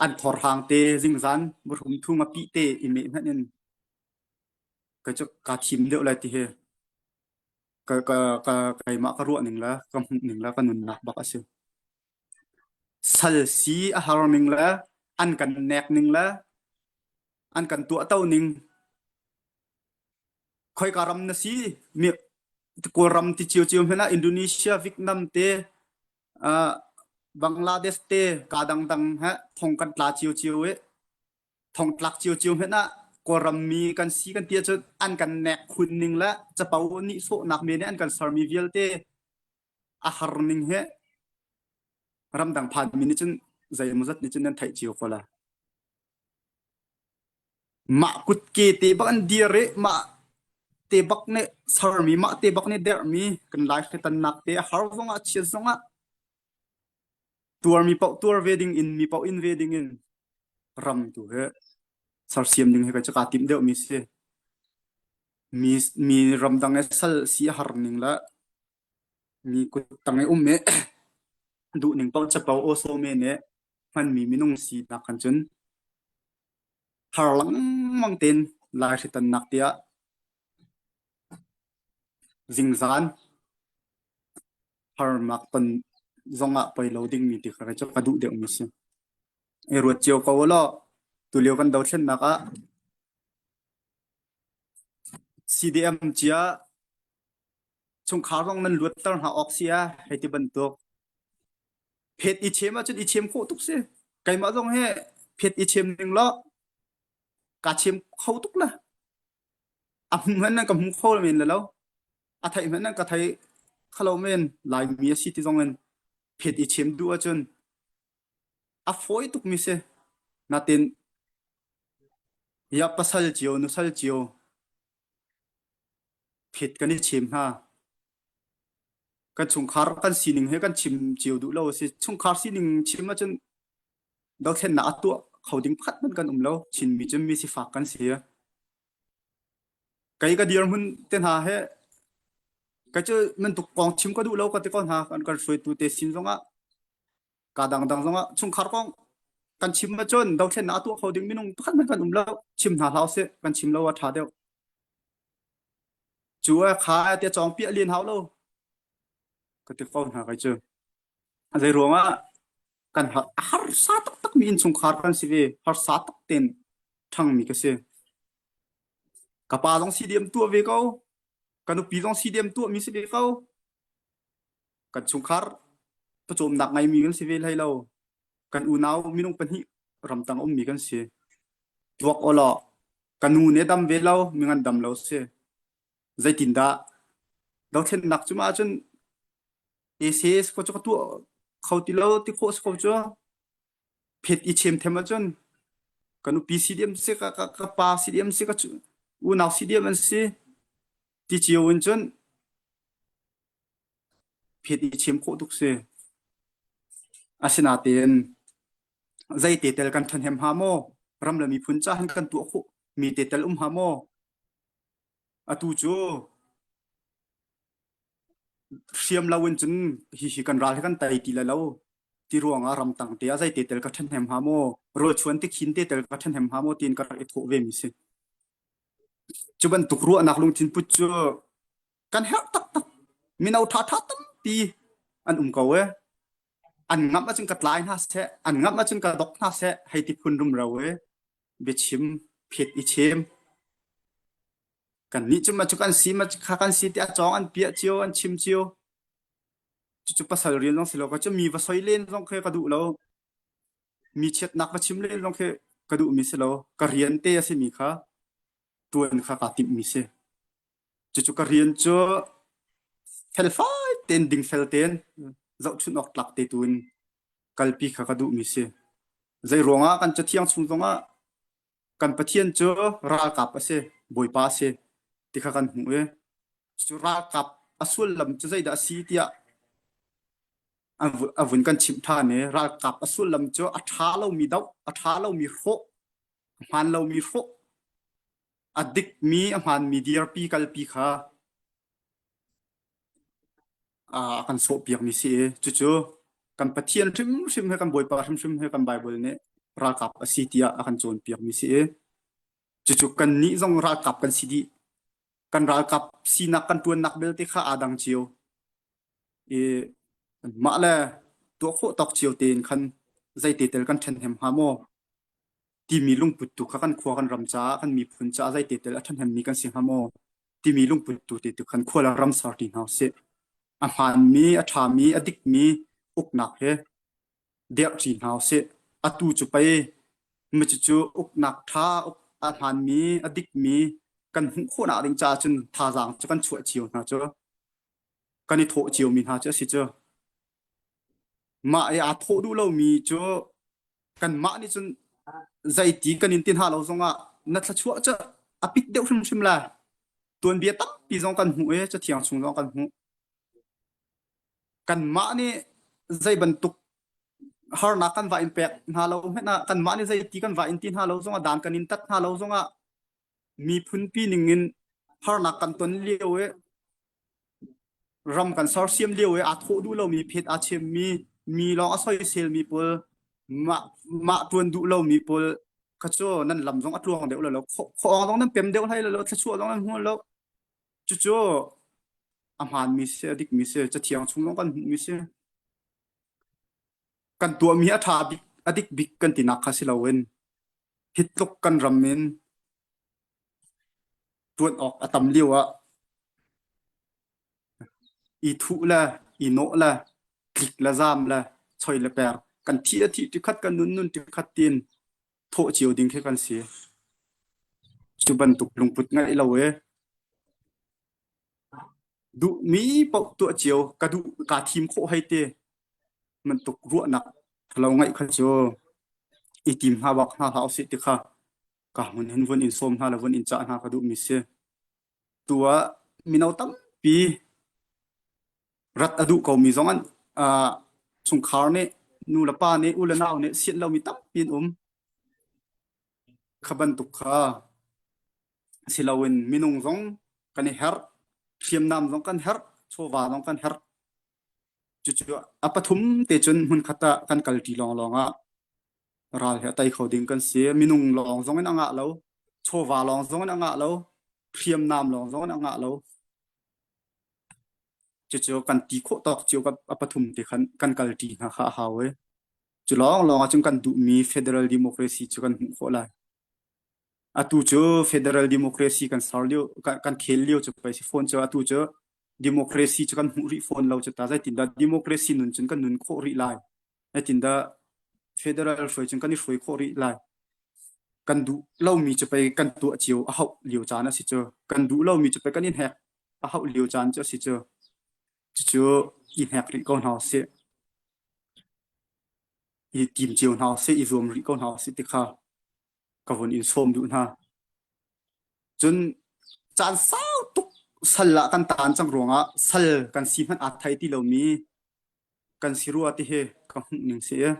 an thorhang te zingzan buhrum thu ngapih te i meh hmanh in kei cu kaa thim deuh lai ti hi ka ka ka keimah ka ruah ning le ka hmuh ning le ka nunnak bak a si. Sal si a har ning le an kan nek ning le an kan tuahto ning khoika ram na si mi Kawlram ti ciocio hmanh ah Indonesia, Vietnam te uh, Bangladesh te ka dangdang he thong kan tla ciocio i thong tlak ciocio hmanh ah Kawlram mi kan si kan ti ahcun an kan nek khun ning le capo nih sawhnak men i an kan sermi vialte a har ning hi ramdang phan mi nih cun zeimawzat nih cun nan theih cio ko la. Mah kutke te bak an dir i mah te bak nih sermi mah te bak nih derhmi kan lai hritannak te a har zongah chiat zongah tuarmi paoh tuar ve ding in mi paoh in ve ding in ram tu hi sersiam ding hi ka cu kaa timh deuhmi si. Mi mi ramdang i sal si a har ning le mi kut tang i um i duh ning paoh capo aw saw men i hmanmi minung sinak kan cun har lengmang tein laihritannak tiah zingzan harnak ton zongah poi lo dingmi ti kha cu ka duh deuhmi si. I ruat cio ko law tulio kan dothlennak ah CDM cia chungkhar zong nan luatter hna awk si a hei ti bantuk phet i chem ahcun i chem khawh tuk si keimah zong he phet i chem ning law ka chem kho tuk la a hmu hmanh nan ka hmu kho men le lo a theih hmanh nan ka thei khalo men laimi a si ti zong in phet i chem duh ahcun a fawi tuk mi si natin ya pasal cio nusal cio phet kan i chem hna kan chungkhar kan sining he kan chim cio duh lo a si chungkhar sining chim ahcun dothlennak a tuah kho ding pakhat hmanh kan um lo Chinmi cu mi sifak kan si kei ka dirhmun te hna he kei cu bantuk kong chim ka duh lo ka ti ko hna kan kan hruaitu te sin zongah ka dangdang zongah chungkhar kong kan chim ahcun dothlennak a tuah kho ding minung pakhat hmanh kan um lo chim hna hlah usih kan chim lo a ṭha deuh Cu a kha te cawng piah len hau lo. Ka ti ko hna kai cu. Zei ruangah kan har harsa taktak mi innchungkhar kan si ve. Harsa tak ten ṭhangmi ka si. Ka pa zong CDM tuah ve ko. Ka nupi zong CDM tuahmi si ve ko. Kan chungkhar pawcawmnak ngeimi kan si ve hlei lo. Kan unau minung pahnih ramtang ummi kan si. Tuak awlaw ka nu nih a dam ve lo, mi ngan dam lo si. Zeitindah dothlennak cu mah ahcun ACS ko cu ka tuah kho ti lo ti khawh si ko cu. Phet i chem them ahcun ka nupi CDM si ka, ka, ka pa CDM si ka unau CDM an si ti cio in cun phet i chem khawh tuk si. Asinain zei te tel kan ṭhahnem hnga maw? Ram le miphun ca hin kan tuah khawh mi te tel um hnga maw? Atu cu hriam lo in cun hihi kan ral hi kan tei ti lai lo ti ruangah ramtang te ah zei te tel ka ṭhahnem hnga maw? Rawlchuan tikhin te tel ka ṭhahnem hnga maw tiin ka rak i thawh ve mi si. Cu bantuk ruahnak lungthin put cu kan herh taktak. Mino ṭhaṭha tampi an um ko e. An ngamh ahcun ka tlai hna seh, an ngamh ahcun ka dok hna seh, hei ti phun rumro e. Biachim, phet i chem. Kannih cu ma cu kan si, ma kha kan si tiah cawng an piah cio, an chim cio. Cucu pasal rian zong si lo, ka cu mi va soi len zong khi ka duh lo. Mi chiatnak va chim len zong khi ka duhmi si lo. Ka rian te a simi kha ṭuan kha kaa timhmi si. Cucu ka rian cu felfai tein dingfel tein zohchunh awk tlak te tu in kalpi kha ka duhmi si. Zei ruangah kan cathiang chung zongah kan Pathian cu ralkap a si, Bawipa a si ti kha kan hmuh i cu ralkap a sullam cu zeidah a si tiah a vun kan chimh ṭhan i ralkap a sullam cu a ṭha lomi doh, a ṭha lomi hrawh, a hmaan lomi hrawh, a dikmi a hmaanmi dirpi kalpi kha a kan sawhpiakmi si i cucu kan Pathian hrimhrim he kan Bawipa hrimhrim he kan Baibal nih ralkap a si tiah a kan cawnpiakmi si i cucu kannih zong ralkap kan si dih. Kan ralkap sinak kan ṭuannak belte kha aa dang cio i mah le tuah khawh tawk cio tein khan zeite tel kan ṭhenhnem hnga maw timi lungput tu kha kan khua kan ram caah kan miphun caah zeite tel a ṭhahnemmi kan si hnga maw timi lungput tu te tu khan khua le ram ser ti hna usih. A hmaanmi, a ṭhami, a dikmi uknak he derhṭi hna usih. Atu cu pei cucu uknak ṭha, a hmaanmi, a dikmi kan hmuh khawhnak ding caah cun thazaang cu kan chuah cio hna cu kan i thawh ciomi hna cu a si cu. Mah i aa thawh duh lomi cu kanmah nih cun zeiti kan in ti hna lo zongah na thluachuah cu a pit deuh hrimhrim lai. Tuanbia tampi zong kan hmuh i cathiang chung zong kan hmuh. Kanmah nih zei bantuk harnak kan va in pek hna lo hmanh ah kanmah nih zeiti kan va in ti hna lo zongah dan kan in tat hna lo zongah miphunpi ningin harnak kan ton lio i ram kan sersiam lio i aa thawh duh lomi phet aa chemmi mi lawng a soiselmi pawl mah mah ṭuan duh lomi pawl kha cu nan lam zong a tluang deuh lo khuaawng zong nan pem deuh hlei lo thluachuah zong nan hmu lo cucu a hmaanmi si a dikmi si cathiang chung lawng kan hmuhmi si kan tuahmi a ṭha bik a dik bik kan tinak kha si loin hi tluk kan ram in ṭuan awk a tam lio ah i thuh le i nawh le tlik le zaam le choi le per kan thih a thih tikhat kan nun nun tikhat tiin thawh cio ding khi kan si. Cu bantuk lungput ngeih lo i duhmi paoh tuah cio ka duh kaa thim khawh hei ti bantuk ruahnak lo ngeih kha cu i tim hna bak hna hlah usih ti kha ka hmun hin vun in sawm hna le vun in cah hna ka duhmi si. Tu ah mino tampi rat a duh komi zong an uh, chungkhar nih nu le pa nih u le nau nih sianh lomi tampi an um. Kha bantuk kha si loin minung zong kan i herh, hriamnam zong kan herh, chawva zong kan herh. Cucu a pathum te cun hmunkhat ah kan kalṭi lawnglawng ah ral hi a tei kho ding kan si. Minung lawng zong in a ngah lo, chawva lawng zong in a ngah lo, hriamnam lawng zong in a ngah lo. Cucu kan ti khawh tawk cio a pathum te khan kan kalṭi hna kha a hau i cu lawnglawng ahcun kan duhmi federal democracy cu kan hmuh khawh lai. Atu cu federal democracy kan ser lio kan, kan khel lio cu pei si fawn cu atu cu democracy cu kan hmuh rih fawn lo cu ta zeitindah democracy nun cun kan nun khawh rih lai zeitindah federal hruai cun kan i hruai khawh rih lai kan duh lomi cu pei kan tuah cio a hauh lio caan a si cu kan duh lomi cu pei kan in hek a hauh lio caan cu a si cu cucu i hnek rih ko hna usih i tim cio hna usih i zuam rih ko hna usih ti kha ka vun in sawm duh hna. Cun caan sau tuk sal ah kan taan cang ruangah sal kan si hmanh aa thei ti lomi kan si rua ti hi ka hmuh ning si i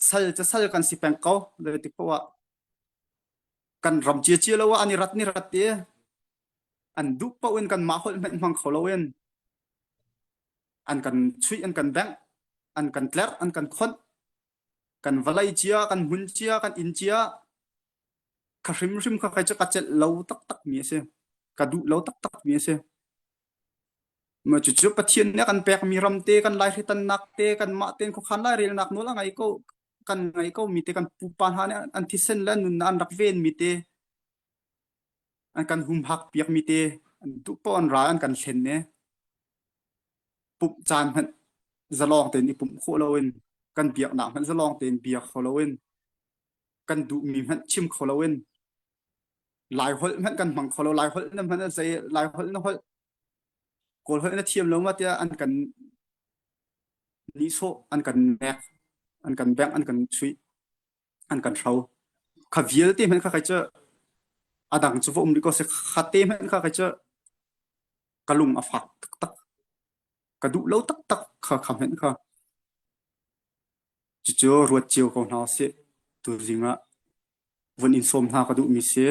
sal cu sal kan si peng ko zeitik paoh ah kan ram cia lo ah an i rat ni rat i an duh paoh in kanmah holh hmanh hmang kho loin an kan chuih an kan bengh an kan tlerh an kan khonh kan vawlei cia kan hmun cia kan inn cia kha hrimhrim kha kai cu ka celh lo taktak mi a si ka duh lo taktak mi a si Ma cucu Pathian nih a kan pekmi ram te kan laihritannak te kanmah tein khuakhan lairelnak nawl a ngei ko kan ngei ko mi te kan pupa hna nih an thisen le an nunnak an rak ven mi te an kan humhak piak mi te an duh paoh an ral an kan hlen ne pumh caan hmanh zalawng tein i pumh khawh loin kan biaknak hmanh zalawng tein biak kho loin kan duhmi hmanh chim kho loin Laiholh hmanh kan hmang kho lo Laiholh na hmanh zei Laiholh na holh Kawl holh na thiam lo ma tiah an kan nihsawh an kan nek an kan bengh an kan chuih an kan hro kha vialte hmanh kha kai cu a dang cu va um rih ko seh kha te hmanh kha kai cu ka lung a fak taktak ka duh lo taktak kha kha hmanh kha cucu ruat cio ko hna usih tuzing ah vun in sawm hna ka duhmi si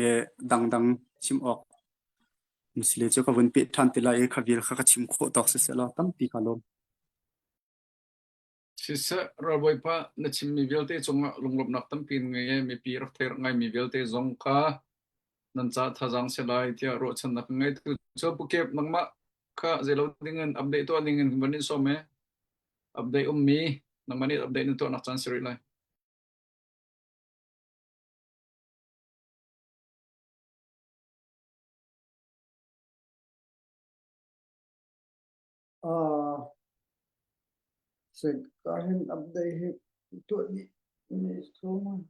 e dangdang chim awk misile cu ka vun peh ṭhan te lai i kha vial kha ka chim khawh tawk siseh law tampi ka lawm. Siseh, ralbawipa na chimmi vialte cungah lunglawmhnak tampi na ngei i mipi rak thei rak ngaimi vialte zong kha nan ca thazaang si lai tiah ruahchannak ka ngei. Tu cu Pu Kep nangmah kha zeilo dingin update tuah dingin van in sawm e. Update ummi nangmah nih update na tuahnak caan si rih lai. Uh, ka hin update hi tuah dih mi thum.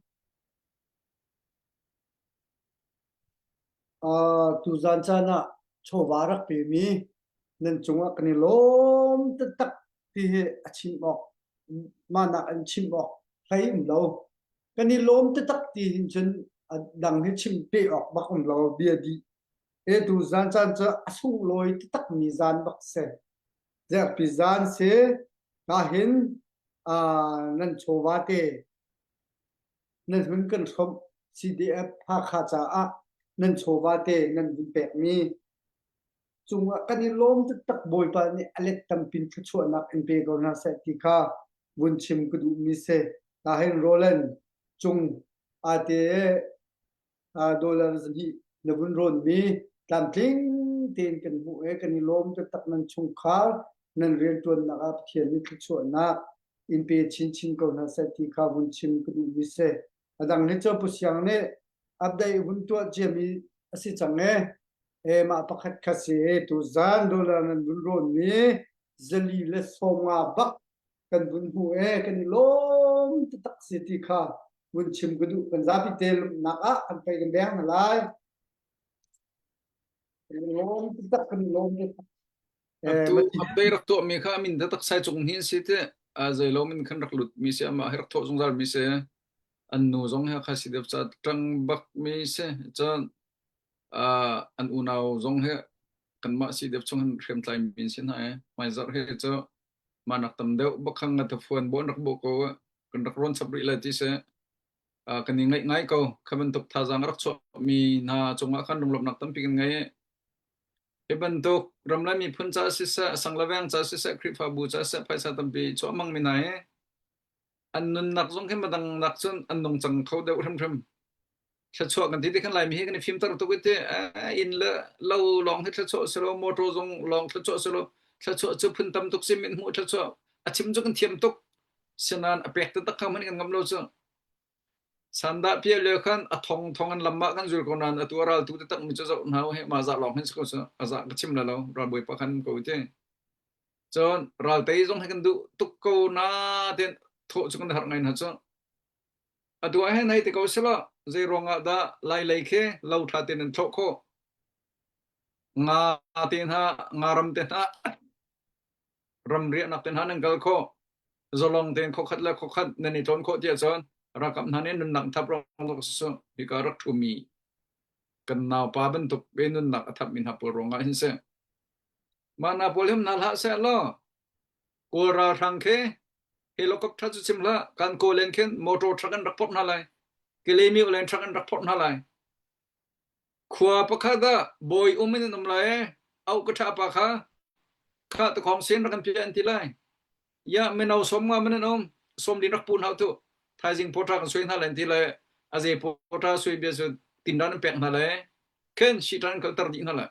Uh, tuzan caan ah chawva rak pemi nan cungah kan i lawm taktak ti hi a chim awk mahnak an chim awk hlei um lo. Kan i lawm taktak ti hin cun a dang hi chim pe awk bak um lo bia dih. E tu zan caan cu a sunglawi taktak mi zan bak si. Zerpi zan si ka hin uh, nan chawva te nan hun kan hrawmh CDF Hakha caah nan chawva te nan vun pekmi cungah kan i lawm taktak Bawipa nih a let tampin thluachuahnak in pe ko hna seh ti kha vun chim ka duhmi si. Ta hin Roland cung ate dollar zahnih na vun rawnmi tlamtling tein kan hmuh i kan i lawm taktak nan chungkhar nan rianṭuannak ah Pathian nih thluachuahnak in pe chinchin ko hna seh ti kha vun chim ka duhmi si. A dang hi cu Pu Siang nih update hun tuah ciami a si cang e. E mah pakhat kha si tuzan dollar nan vun rawnmi zali le 50 bak kan vun hmu e kan i lawm taktak si ti kha vun chim ka duh kan zapi te lawmhnak ah kan pei kan deng hna lai. Kan i lawm taktak kan i lawm taktak. Atu update rak tuahmi kha min taktak sai cung hi si te a zeilo min khan rak lut mi si amah hi rak thawh zungzal mi si an nu zong hi kha si deuh ca ṭang bak mi si cun an unau zong hi kanmah si deuh chung hin hriamtlai mi si hna e hmaizarh hi cu manak tam deuh bakhang nga thafuan bon rak bo ko kan rak rawn chap rih lai ti si kan i ngaih ngai ko kha bantuk thazaang rak chuah mi hna cungah khan lunglawmhnak tampi kan ngei Hi bantuk ramlai miphun ca siseh, sang le veng ca siseh, Khrihfabu ca siseh, phaisa tampi chuah hmangmi hna hi an nunnak zong khi madang nak cun an nungcang kho deuh hrimhrim. Thluachuah kan ti ti khan Laimi hi kan i fimter tuk i ti inn le lo lawng hi thluachuah si lo, motor zong lawng thluachuah si lo, thluachuah cu phun tam tuk si min hmuh thluachuah a chim cu kan thiam tuk. Sinain a pek taktak kha hmanh kan ngam lo cu. Sandah piah lio khan a thong thong an lam ah kan zul ko nain atu a ral tu taktak mi cu zoh hna he ma za lawng hin si ko su a za ka chim la lo ralbawi pa khan ko te. Cun raltei zong hi kan duh tuk ko na ten thawh cu kan har ngai hna cu. Atu ah hin hei ti ko sila zei ruangah dah lai lei khi lo tha ten an thlawh khawh. Nga te hna nga ram te hna ramriahnak te hna nan kal khawh zalong tein khawkhat le khawkhat nan i tlawn khawh tiah cun ralkap hna nih nunnak thap rong tuk su hika rak ṭhumi kan naupa bantuk ve nunnak a thapmi hna pawl ruangah hin si mah hna pawl him hna hlah seh law kawl ralhrang khi helicopter cu chim hlah kan kawl in khin motor truck in rak phorh hna lai Kalemi len truck in rak phorh hna lai Khua pakhat ah bawi um in an um lai i auh ka ṭha pa kha khah takhawng sen rak kan piah an ti lai. Ya mino som nga man an um som din rak pun hau tu thaizing pawṭa kan suai hna lai an ti lai a ze pawṭa suai bia cu tindan an pek hna lai khen shitan an kalter dih hna lai.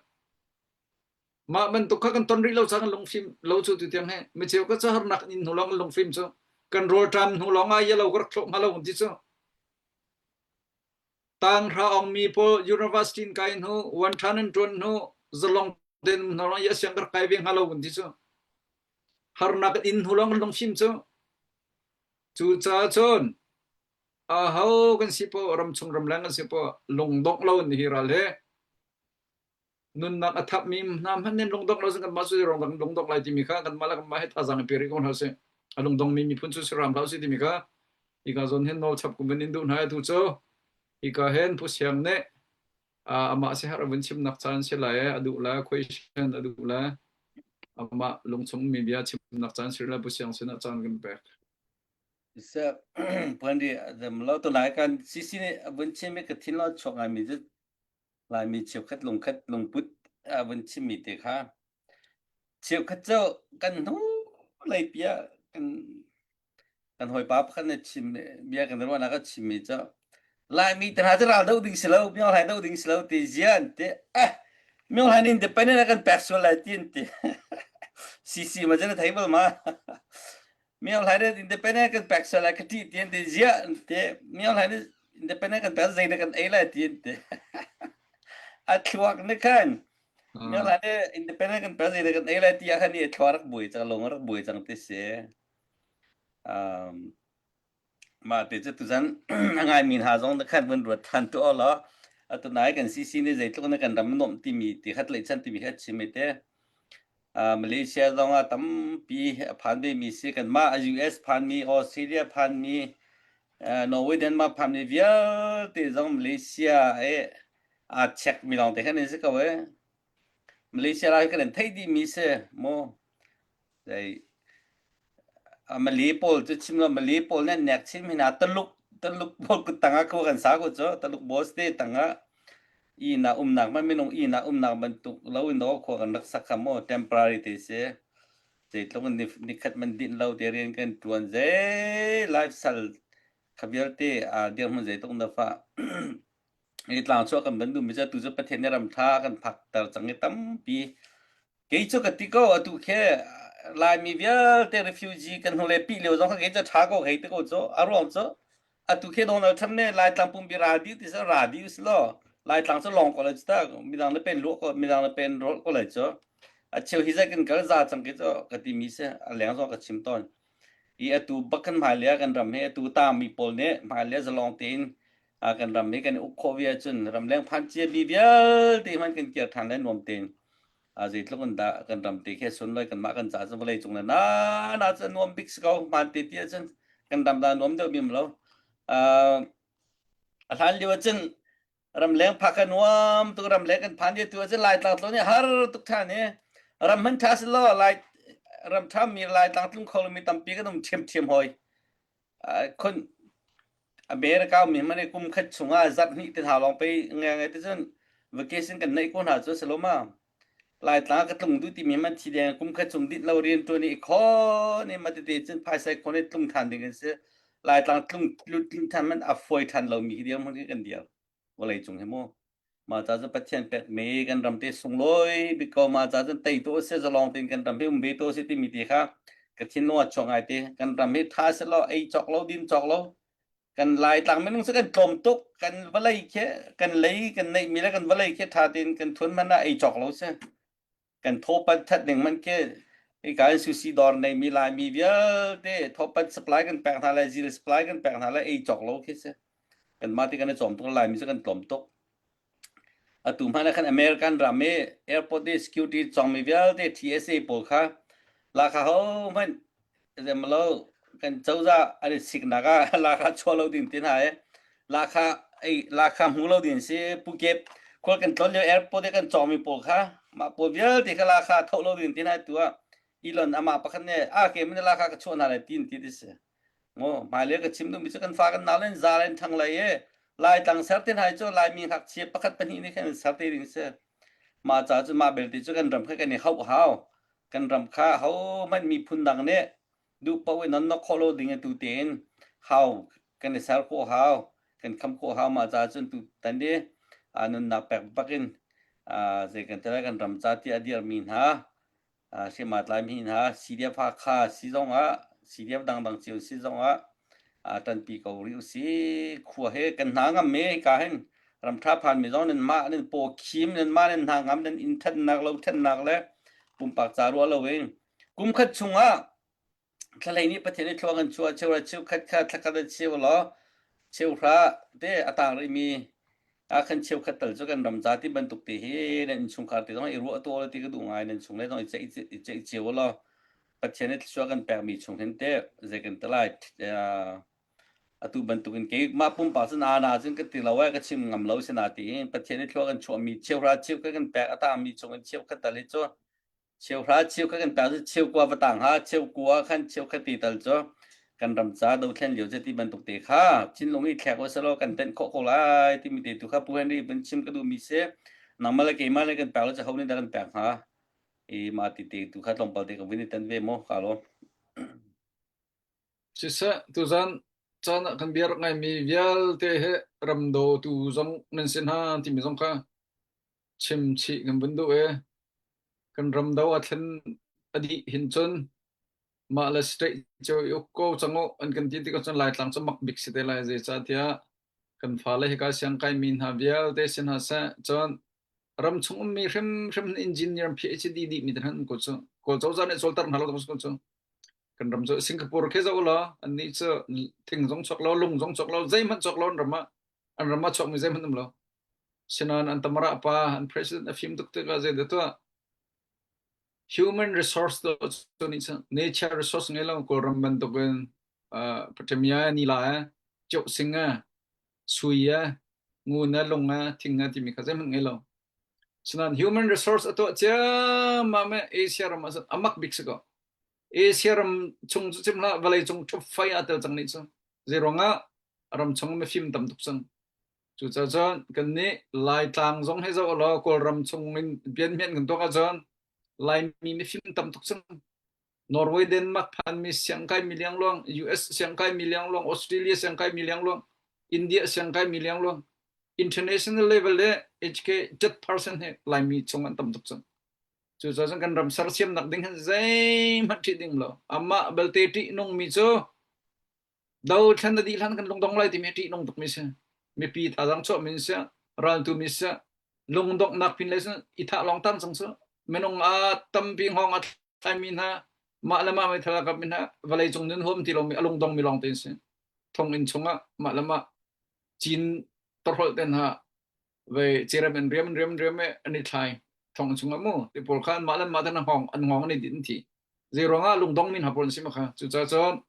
Mah bantuk kha kan ton rih lo ca kan lungfim lo cu tu tiang he micheu ka caharnak in hnu lawng kan lungfim cu kan rawlṭam hnu lawng ah yellow ka rak thlawh hnga lo kan ti cu. Tanghra ongmi pawl university in kai hnu, one ṭhan an ṭuan hnu, zalong tein um hna lawng i a siang ka rak kai ve hnga lo kan ti cu. Harnak in hnu lawng kan lungfim cu. Cucaah cun aho kan si poh ramchung ramleng kan si poh lungdongh lo in hi ral hi nunnak a thapmi hna hmanh nih lungdongh lo cun kanmah cu rong kan lungdongh lai timi kha kanmah le kanmah he thazaang i pe rih ko hna usih. A lungdongmi miphun cu si hram hlah usih timi kha hika zawn hin nawl chap kum in in duh hna atu cu hika hin Pu Siang nih amah siaherh a vun chimnak caan si lai a duh le question a duh le amah lungchung mi bia chimnak caan si le Pu Siang sinah caan kan pek. Sir, puan ri zam lo to lai kan sisi nih a vun chim i ka thin lo chuak ngai mi cu Laimi cheukhat lungkhat lungput a vun chimmi te kha cheukhat cu kan hnu lei piah kan kan hawipa pakhat nih chim bia kan ruahnak a chimmi cu Laimi te hna cu ral doh ding si lo Myo Hlaing doh ding si lo ti zia an ti eh Myo Hlaing independent a kan pek sual lai ti an ti CC ma cu na thei bal ma Myo Hlaing nih independent kan pek sual lai ka ṭih ti an ti ziah an ti Myo Hlaing nih independent kan pek zei dah kan ei lai ti an ti a thluak nih khan Myo Hlaing nih independent kan pek zei dah kan ei lai ti ah khan i a thluak rak buai cang lung rak buai cang ti si um mah te cu tuzan a ngaimi hna zong na khan vun ruat than tu law atu nai kan CC nih zeitluk na kan ram nuamh timi ti khat leichan timi kha chim te Malaysia zong ah tampi a phan ve mi si kanmah US phan mi Australia phan mi Norway Denmark phan mi vialte zong Malaysia e aa check mi lawng te khan an si ko e Malaysia lai kan in theih dih mi si mu zei Malay pawl cu chim lo Malay pawl nih nek chim hina Taluk Taluk pawl kut tangah khua kan sa ko cu Taluk boss te tangah i na umnak man minung i na umnak bantuk lo in do khua kan rak sak kha mu temporary te si zeitluk in nikhat man din lo te rian kan tuan zei life sal kha vialte a dirhmun zeitluk na fa i tlang chuah kan ban duh mi cu tu cu Pathian nih ram tha kan phak ter cang i tampi Kei cu ka ti ko atu khi Laimi vialte refugee kan hung le pi lio zong kha kei cu ṭha ko hei ti ko cu a ruang cu atu khi Donald Trump nih Laitlang pumpi ra dih ti seh ra dih usih law Laitlang cu lawng ko lai cu ta midang na pen luah ko midang na pen rawlh ko lai cu a cheu hi zai kan kal za cang ki cu ka ti mi si a leng zong ka chim tawn i atu bak kan hmailei ah kan ram hi atu tangmi pawl nih hmailei ah zalong tein kan ram hi kan i uk khawh ve ahcun ramleng phan cia mi vialte hmanh kan kir ṭhan lai nuam tein zeitluk in dah kan ram te khi sunlawi kanmah kan caah cun vawlei cung le na na cu nuam bik si ko hmaan te ti ahcun kan ram dah nuam deuh bim lo a hlan lio ahcun ramleng phak a nuam tuk ramleng kan phan tu ahcun laitlang tlawn hi har tuk ṭhan i ram hman ṭha si law lai ram ṭha mi laitlang tlung kho lomi tampi kan um ṭhiamṭhiam hoi khun America mi hmanh i kum khat chungah zarh hnih te hna lawng pei nge nge te cun vacation kan neih ko hna cu si lo ma Laitlang ka tlung duh timi hmanh thi deng kum khat chung dinh lo rian ṭuan i khawn i ma tete cun phaisai khawn i tlung ṭhan ding an si Laitlang tlung tlung ṭhan hmanh a fawi ṭhan lomi hi dirhmun hi kan dir vawlei cung hi mu mah ca cun Pathian pek mi kan ram te sunglawi bik ko mah ca cun tei tu si zalong tein kan ram hi um ve tu si timi ti kha ka thinlung ah chuak ngai te kan ram hi tha selaw ei cawk lo din cawk lo. Kan Laitlang minung cu kan tlawm tuk. Kan vawlei khi kan lei kan neihmi le kan vawlei khi ṭha tein kan thun hmanh ah ei cawk lo si. Kan thawpat that ning hmanh khi hika in sushi dawr neimi Laimi vialte thawpat supply kan pek hna lai, zil supply kan pek hna lai, ei cawk lo khi si. Kanmah ti kan i cawm tuk Laimi cu kan tlawm tuk. Atu hmanh ah khan American ram i airport i security cawngmi vialte TSA pawl kha laka hohmanh zemlo kan cozah an i siknak ah laka chuah lo ding ti hna i laka ei laka hmu lo ding si Phuket khual kan tlon lio airport i kan cawngmi pawl kha mah pawl vialte kha laka tho lo ding ti hna tu ah Elon amah pakhat nih a ke min laka ka chuah hna lai tin ti ti si. Maw hmailei ka chim duhmi cu kan fa kan nau len za len ṭhang lei i Laitlang ser te hna cu Laimi ngakchia pakhat pahnih nih khan ser te ding si. Mah ca cu mah belte cu kan ram kha kan i hauh hau. Kan ram kha hohmanh miphun dang nih duh paoh in non nok khawh lo ding atu tein hau kan i ser khawh hau kan kham khawh hau mah ca cun tu tan i nunnak pek bakin zei kan ti lai kan ram ca ti a dirmi hna hriamnam aa tlaimi hna CDF Hakha si zongah CDF dangdang cio si zongah ṭanpi ko rih usih. Khua he kan hna ngam me hika hin ramṭha phanmi zong nan mah nan paw khim nan mah nan hna ngam nan inn ṭhatnak lo ṭhatnak le pumpak ca ruah loin kum khat chungah Thlalei nih Pathian i thluang an chuah cheu cheukhat kha thlakhat an cheu law cheuhra te a tang rihmi ah khan cheukhat tal cu kan ram ca ti bantuk te hi nan innchungkhar te zong i ruah tuah ti ka duh ngai nan chung le zong i ceih i ceih cio law Pathian i thluachuah kan pekmi chung hin te zei kan ti lai atu bantuk in keimah pumpak cun ana cun ka ti lo ai ka chim ngam lo si na ti Pathian i thlua kan chuahmi cheuhra cheukhat kan pek a tangmi chung in cheukhat tal hi cu Cheuhra cheukhat kan pek cu cheukua va tang ha cheukua khan cheukhat ti tal cu kan ram ca dothlen lio cu ti bantuk te kha thinlung i thlek usalaw kan tenh khawh ko lai timi te tu kha Pu Henry vun chim ka duhmi si nangmah le keimah le kan pek lo cu ho nih dah kan pek hnga i mah ti te tu kha tlawmpal te ka vun i tan ve mu ka lawm. Siseh, tuzan caan ah kan bia rak ngaimi vialte he ramdawtu zong nan si hna timi zong kha chim chih kan vun duh i kan ram do a thlen a dih hin cun mah le state cio i uk ko cang u an kan ti tikah cun Laitlang cu mak bik si te lai zeicahtiah kan fale hika siangkai mi hna vialte si hna seh cun ram chung ummi hrimhrim engineer PhD dih mi te hna ko cu kawl cozah nih cawlter hna lo ko cu kan ram cu Singapore khi zoh law annih cu thing zong chuak lo lung zong chuak lo zeihmanh chuak lo an ram ah an ram ah chuakmi zeihmanh um lo Sinain an tamara pa an president a fim tuk tikah zeidah tuah human resource to cu nih cun nature resource ngei lo Kawlram bantukin uh, Patamia nila eh Cheuhsing eh sui eh ngun eh lung eh thing eh timi kha zeihmanh ngei lo sinain human resource a tuah ciammam eh Asia ram ah cun a mak bik si ko Asia ram chung cu chim hlah vawlei cung ṭhup fai aa tel cang nih cu zeiruangah ram chung mifim tam tuk cang Cucaah cun kannih Laitlang zong hi zoh law Kawlram chung in bianmian kan tuak ahcun Laimi mifim tam tuk cang. Norway, Denmark phanmi siangkai mi liangluang, US siangkai mi liangluang, Australia siangkai mi liangluang, India siangkai mi liangluang, international level le HK jet percent hi Laimi chung an tam tuk cang. Cucaah cun kan ram sersiamnak ding hin zeihmanh ṭih ding lo. Amah belte ṭih nungmi cu Dothlen na dih hlan kan lungdong lai timi hi ṭihnung tukmi si. Mipi thazaang chuahmi in si, raltumi si, lungdonghnak pin lei i thah lawng tang cang cu. Minung a tampi hngawng a thlaimi hna, mah le mah meithal a kapmi hna, vawlei cung nun huam ti lomi a lungdongmi lawng te in si. Thonginn chungah mah le mah cin tawhrolh te hna ve cerem in riam riam riam an i thlai thong chungah mu ti pawl kha mah le mah te hna hngawng an hngawng an i din thi. Zei ruangah lungdong mi hna pawl an si ma kha. Cucaah cun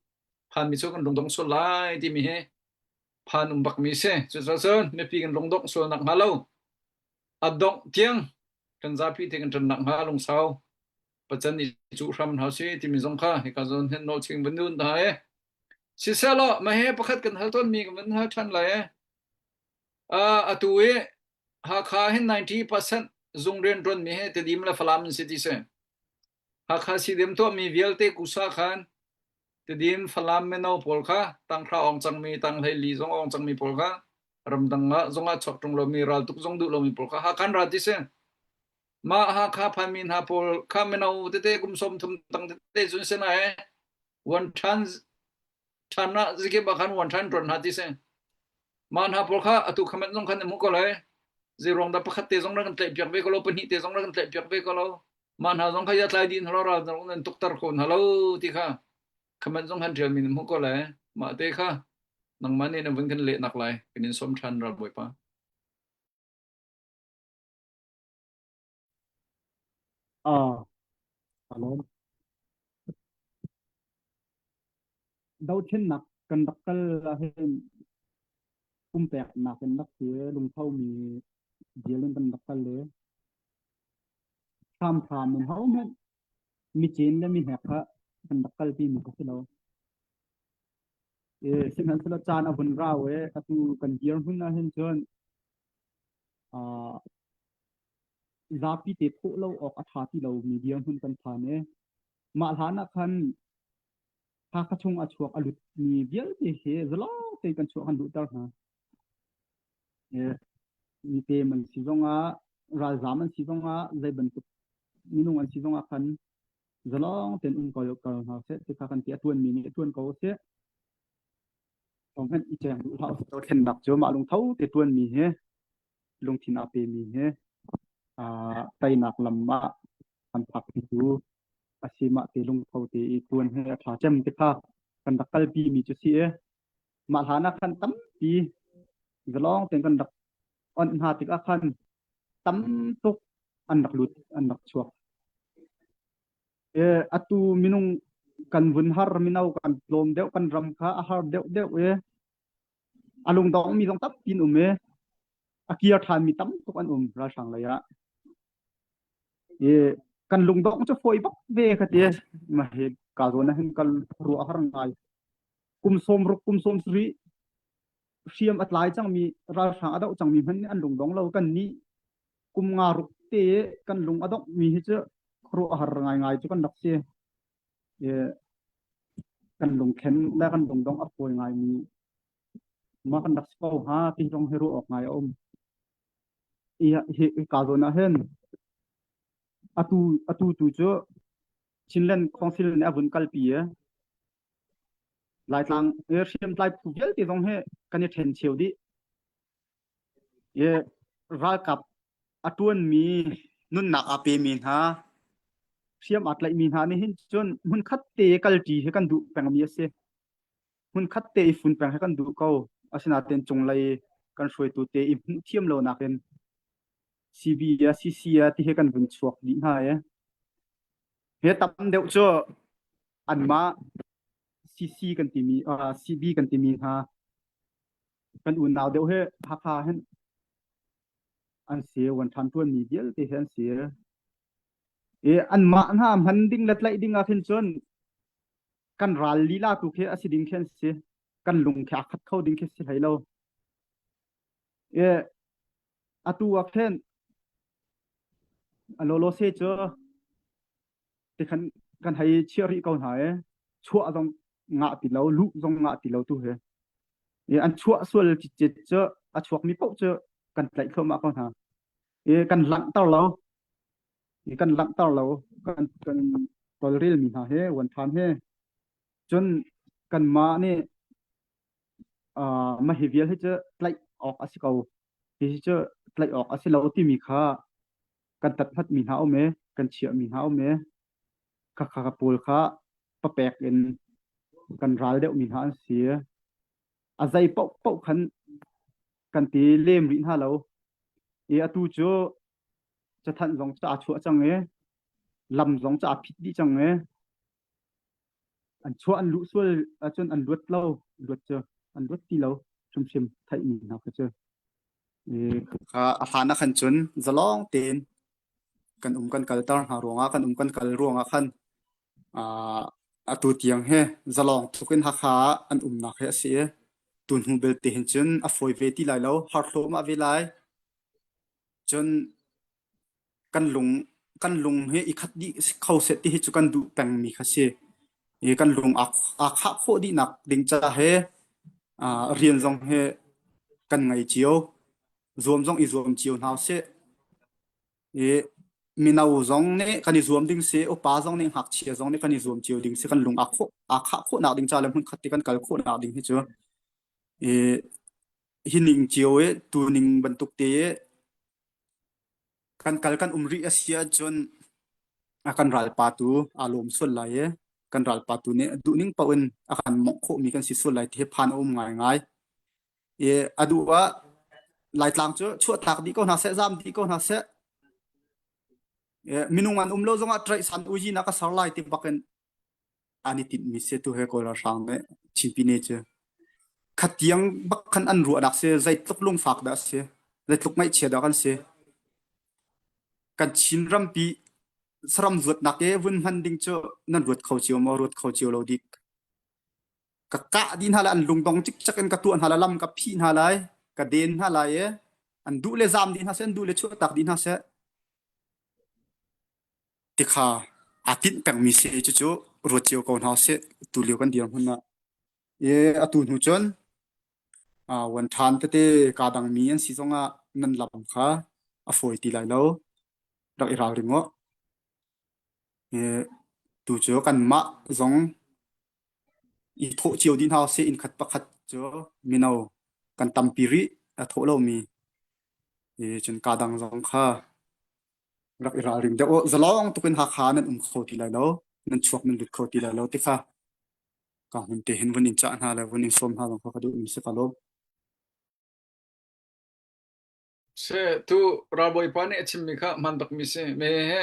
phanmi cu kan lungdong sual lai timi hi phan um bakmi si. Cucaah mipi kan lungdongh sual nak hnga lo a dongh tiang kan zapi te kan ṭan nak hnga lungsau pacan i cuh hram hna si timi zong kha hika zawn hin nawl ching van nun hna e. Siselaw mahe pakhat kan hal tawnmi kan van hal ṭhan lai e. Uh, atu i Hakha hin 90% zung rianṭuanmi hi Tedim le Falam in si ti si. Hakha sidem tuahmi vialte kusa khan Tedim Falam mino pawl kha tanghra awng cangmi tanghlei li zong awng cangmi pawl kha ramdang ah zong ah chuak ṭung lomi raltuk zong duh lomi pawl kha Hakha an ra ti si. Mah Hakha phanmi hna pawl kha mino tete kum 30 tang tete cun si na he one ṭhan. Ṭhan ah zikip ah khan uan ṭhan ṭuan hna ti si. Mah hna pawl kha atu khamet zong khan na hmuh ko lai. Zeiruang dah pakhat te zong rak kan tlaih piak ve ko lo, pahnih te zong rak kan tlaih piak ve ko lo. Mah hna zong kha ya tlai dih hna lo ral nan tukter ko hna lo ti kha khamet zong han ṭialmi na hmuh ko lai. Mah te kha nangmah nih na vun kan lehnak lai kan in sawm ṭhan ral bawipa. Ah, alawm. Dothlennak kan rak kal ahhin pumpeknak in rak si lungtho mi dial in kan rak kal i hramhram in hohmanh micin le mihnek kha kan rak kalpi mi a si lo. Sihmanhsehlaw caan a vun rau i atu kan dirhmun ahhin cun zapi te thawh lo awk a ṭha ti lomi dirhmun kan phan i mah hlan ah khan Hakha chung a chuak a lutmi vialte hi zalong tein kan chuah kan luhter hna. Mipem an si zongah ralzaam an si zongah zei bantuk minung an si zongah khan zalong tein um ko ko hna seh ti kha kan ti a ṭuanmi nih a ṭuan ko seh. Hmanh i cheng duh hlah usih thlennak cu mah lungtho te ṭuanmi hi lungthin aa pemi hi teinak lam ah kan phakpitu a si mah te lungtho te i ṭuan hi a ṭha cem ti kha kan rak kalpi mi cu si i mah hlan ah khan tampi zalong tein kan rak onh hna tikah khan tam tuk an rak lut an rak chuak. Atu minung kan vun har mino kan tlawm deuh kan ram kha a har deuh deuh i a lungdong mi zong tampi an um i a kir ṭhan mi tam tuk an um ralhrang lei ah. I kan lungdong cu fawi bak ve ka ti. Ma hi ka zawn ah hin kan ruah har ngai. Kum sawm ruk kum sawm sarih hriam a tlai cangmi ralhrang a doh cangmi hmanh nih an lungdong lo kan nih kum nga ruk te kan lung a dongh mi hi cu khuaruah har ngaingai cu kan rak si. I kan lungkhen le kan lungdong a fawi ngaimi ma kan rak si ko hnga ti zong hi ruah awk ngai a um. I hi ka zawn ah hin atu atu tu cu Chinland Council nih a vun kalpi i Laitlang hriamtlai phu vialte zong hi kan i ṭhen cheu dih. I ralkap a ṭuanmi nunnak aa pemi hna hriam aa tlaihmi hna nih hin cun hmunkhat te kalṭi hi kan duh pengmi a si. Hmunkhat te i fun peng hi kan duh ko. Asinain cunglei kan hruaitu te i hmuh thiam lo nakin CB a CC a ti hi kan vun chuak dih hna i hi tam deuh cu anmah CC kan timi uh, CB kan timi hna kan unau deuh hi Hakha hin an si wan ṭhan ṭuanmi vialte hi an si i anmah hna hman ding le tlaih ding ah khin cun kan ral lila tu khi a si ding khi an si kan lung khi a khat kho ding khi si hlei lo i atu ah khin a lolo se cu tikhan kan hei chiah rih ko hna i chuah zong ngah ti lo luh zong ngah ti lo tu hi i an chuah sual cicit cu a chuakmi paoh cu kan tlaih thluahmah ko hna i kan langhter lo i kan langhter lo kan kan tolrel mi hna he wan than he cun kanmah nih uh, mah hi vial hi cu tlaih awk a si ko hi cu tlaih awk a si lo timi kha kan tathat mi hna um i kan chiah mi hna um i khakha ka pawl kha papek in kan ral deuh mi hna an si a zei paoh paoh khan kan ti lem rih hna lo i atu cu cathanh zong ca chuah cang i lam zong ca phit dih cang i an chuah an luh sual ahcun an luat lo luat cu an luat ti lo hrimhrim theih mi hna kha cu Kha a hlan ah khan cun zalong tein kan um kan kalter hna ruangah kan um kan kal ruangah khan uh, atu tiang he zalong tuk in Hakha ah an umnak hi a si i tu hnu belte hin cun a fawi ve ti lai lo har thluahmah ve lai cun kan lung kan lung hi i khat dih kho seh ti hi cu kan duh pengmi kha si i kan lung aa aa khah khawh dihnak ding ca he uh, rian zong he kan ngei cio zuam zong i zuam cio hna usih i. Mino zong nih kan i zuam ding si, upa zong nih ngakchia zong nih kan i zuam cio ding si, kan lung aa khawh aa khah khawhnak ding ca le hmunkhat te kan kal khawhnak ding hi cu i hi ning cio i tu ning bantuk te i kan kal kan um rih a si ahcun a kan ralpa tu aa lawm sual lai i kan ralpa tu nih duh ning paoh in a kan mawngh khawhmi kan si sual lai ti hi phan a um ngaingai. I a duh ah Laitlang cu chuahtak dih ko hna seh, zaam dih ko hna seh. Minung an um lo zongah ṭaihsan uyi na ka ser lai ti bakin an i tinhmi si tu he Kawl ralhrang nih Chinpine cu. Khatiang bak khan an ruahnak si zeitluk lungfak dah a si, zeitluk ngaihchia dah kan si. Kan Chin rampi saram zuatnak i vun hman ding cu nan ruat kho cio maw, ruat kho cio lo dik. Ka kah dih hna lai, an lungdong cikcek in ka tuah hna lai, lam ka phih hna lai, ka den hna lai i an duh le zaam dih hna seh, an duh le chuahtak dih hna seh. Tikha aa tinh pengmi si cucu ruat cio ko hna usih tulio kan dirhmun ah. I atu hnu cun wan ṭhan tete kaa dangmi an si zongah nan lam kha a fawi ti lai lo. Rak i ralring u. I tu cu kanmah zong i thawh cio dih hna usih innkhat pakhat cu mino kan tampi rih a thawh lomi. I cun kaa dang zong kha rak i ralring deuh u. Zalong tuk in Hakha nan um kho ti lai lo, nan chuak nan lut kho ti lai lo ti kha ka hun te hin vun in cah hna le vun in sawm hna zong kha ka duh mi si ka lawm. Se tu ralbawipa nih a chimmi kha hmaan bakmi si. Me he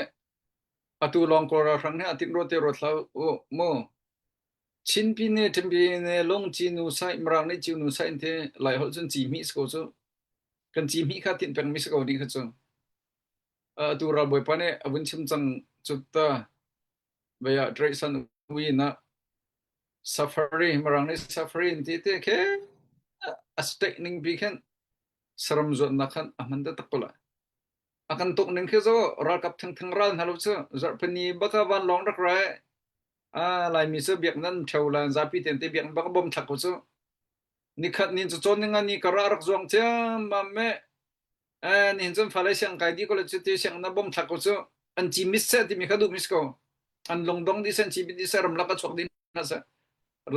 atu lawng Kawl ralhrang he a tinh ruat te ruat hlah u mu. Chinpi ne Ṭimpi ne Lungci nu sai Mirang nih Ciu nu sai in te Lai holh cun ci hmih si ko cu. Kan ci hmih kha tinh pengmi si ko ding kha cu. Atu ralbawipa nih a vun chim cang cu ta vei ah Treihsan ui na safari Mirang nih safari in ti te khe a state ning bi khin saram zuatnak khan a hman taktak ko lai. A kan tuk ning khi zo ralkap thengtheng ral hna lo cu zarhpini baka vanlawng rak rai a Laimi cu biak nan ṭheo lan zapi ten te biak baka bom thlak ko cu nikhat nin cu cawn ning ani kara rak zuang ciammam me Eh, nihin cun fale siang kai dih ko le cuti siang na bom thlak ko cu an ci mis seh timi kha duh mis ko. An lungdong dih seh, an ci dih seh, ramlak a chuak dih hna seh.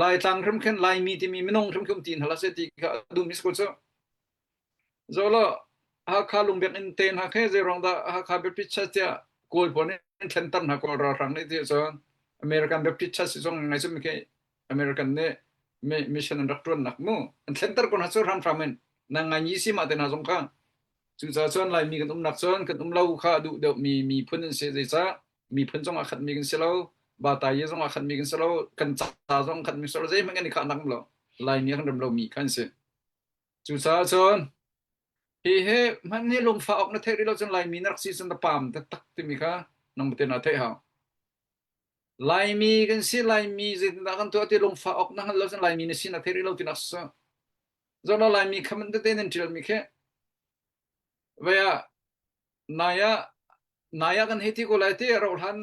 Laitlang hrim khin Laimi timi minung hrim khi um ti hna seh ti kha duh mis ko cu. Zolo Hakha lungbiak in te hna khe zei ruang dah Hakha Baptist Church tiah Kawl pawl nih an thlenter hna Kawl ralhrang nih ti cun American Baptist Church zong ngai cu mi khi American nih mission an rak ṭuannak mu an thlenter ko hna cu hramhram in nang ngai ni si mah te hna zong kha cucaah cun Laimi kan umnak cun kan um lo kha duh deuh mi miphun an si zeicah miphun zong a khat mi kan si lo bataye zong a khat mi kan si lo kan ca zong khat mi si lo zeihmanh kan i khahnak um lo Laimi kan rem lo mi kha an si cucaah cun hi he hman hi lungfah awk na theih rih lo cun Laimi na rak si cun na pam taktak timi kha nang te na theih hau Laimi kan si, Laimi zeitindah kan tuah ti lungfah awk na hngalh lo cun Laimi na si na thei rih lo tinak si. Zoh Laimi khaman tete nan ṭialmi khi vei ah nai ah nai ah kan hei ti ko lai ti rauh hlan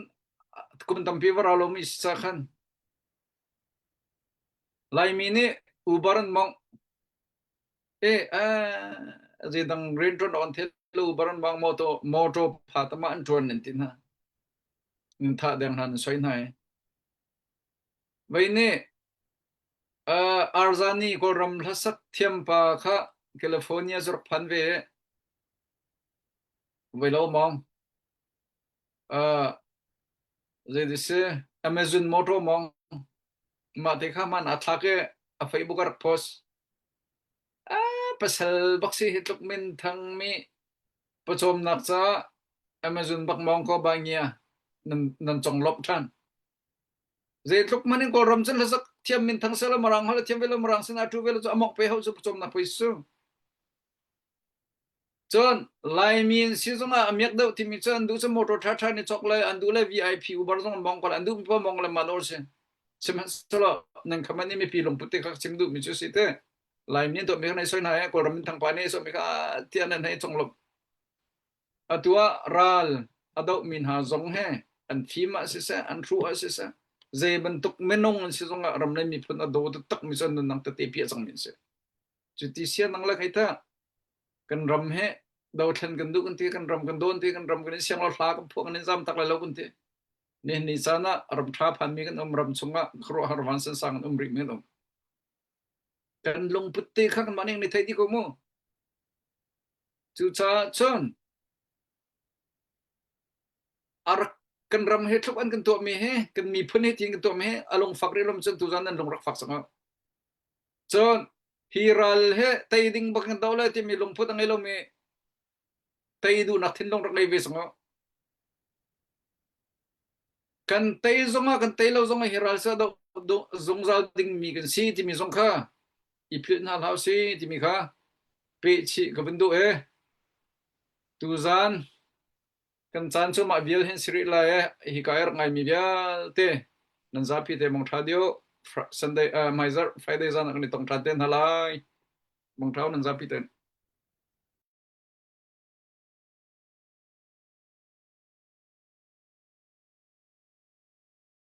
kum tampi va rau lomi si ca khan Laimi nih Uber an mongh e zeidang rian ṭuan on thel Uber an mong motor motor pha tama an ṭuan nan ti hna. Nan thah deng hna nan soi hna i. Vei nih uh, Arzani Kawlram hlasak thiampa kha California zu rak phan ve i voi lo mong. Uh, zei si Amazon motor mong mah te kha man aa thlak i a Facebook a rak post. Ah, pasal bak si hi tluk min thang mi Pawcawmnak caah Amazon bak mawng ko ba ngia nan nan conglawmh ṭhan. Zeitluk man in Kawlram cun hlasak thiam min thang selaw Mirang holh a thiam ve lo Mirang sinah ṭu ve lo cu amok pe ho cu pawcawmnak poi su. Cun Laimi in si zongah a miak deuh timi cu an duh cu motor ṭhaṭha ni cawk le an duh le VIP Uber zong an mong ko an duh mi paoh mong le man or si. Sihmanhsehlaw nan khaman i mipi lungput te kha chim duh mi cu si te. Laimi an tuahmi kha nan i soi hna i Kawlram in thangpa nih a sawhmi kha tiah nan hei conglawmh. Atu ah ral a dohmi hna zong he an fim ah siseh, an hruh ah siseh, zei bantuk minung an si zongah ram le miphun a daw taktakmi cu an nunnak tete piah cangmi an si. Cuti sia nang le kei tah kan ram he. Dothlen kan duh kan ti, kan ram kan dawn ti, kan ram kan in siang lo hla kan phuah kan in zam tak lai lo kan ti. Nihin ni caan ah ram ṭha phanmi kan um, ram chungah khuaruahhar vansan sang an um rih mi an um. Kan lungput te kha kanmah ning nih thei dih ko mu. Cucaah cun a rak kan ram he thluk an kan tuahmi he kan miphun he tiin kan tuahmi he a lungfak rih lom cun tuzan nan lung rak fak cang. Cun hi ral he tei ding bak kan do lai timi lungput a ngei lomi tei duhnak thinlung rak ngei ve zong ah kan tei zong ah kan tei lo zong ah hi ral sa do zungzal dingmi kan si timi zong kha i philh hna hlah si timi kha peh chih ka vun duh e tuzan Kan caan cu mah vial hin si rih lai e. Hika i rak ngaimi vialte nan zapi te mong ṭha deuh. Sunday, uh, hmaizarh Friday zan ah kan i tong ṭhan te hna lai. Mong ṭha nan zapi te.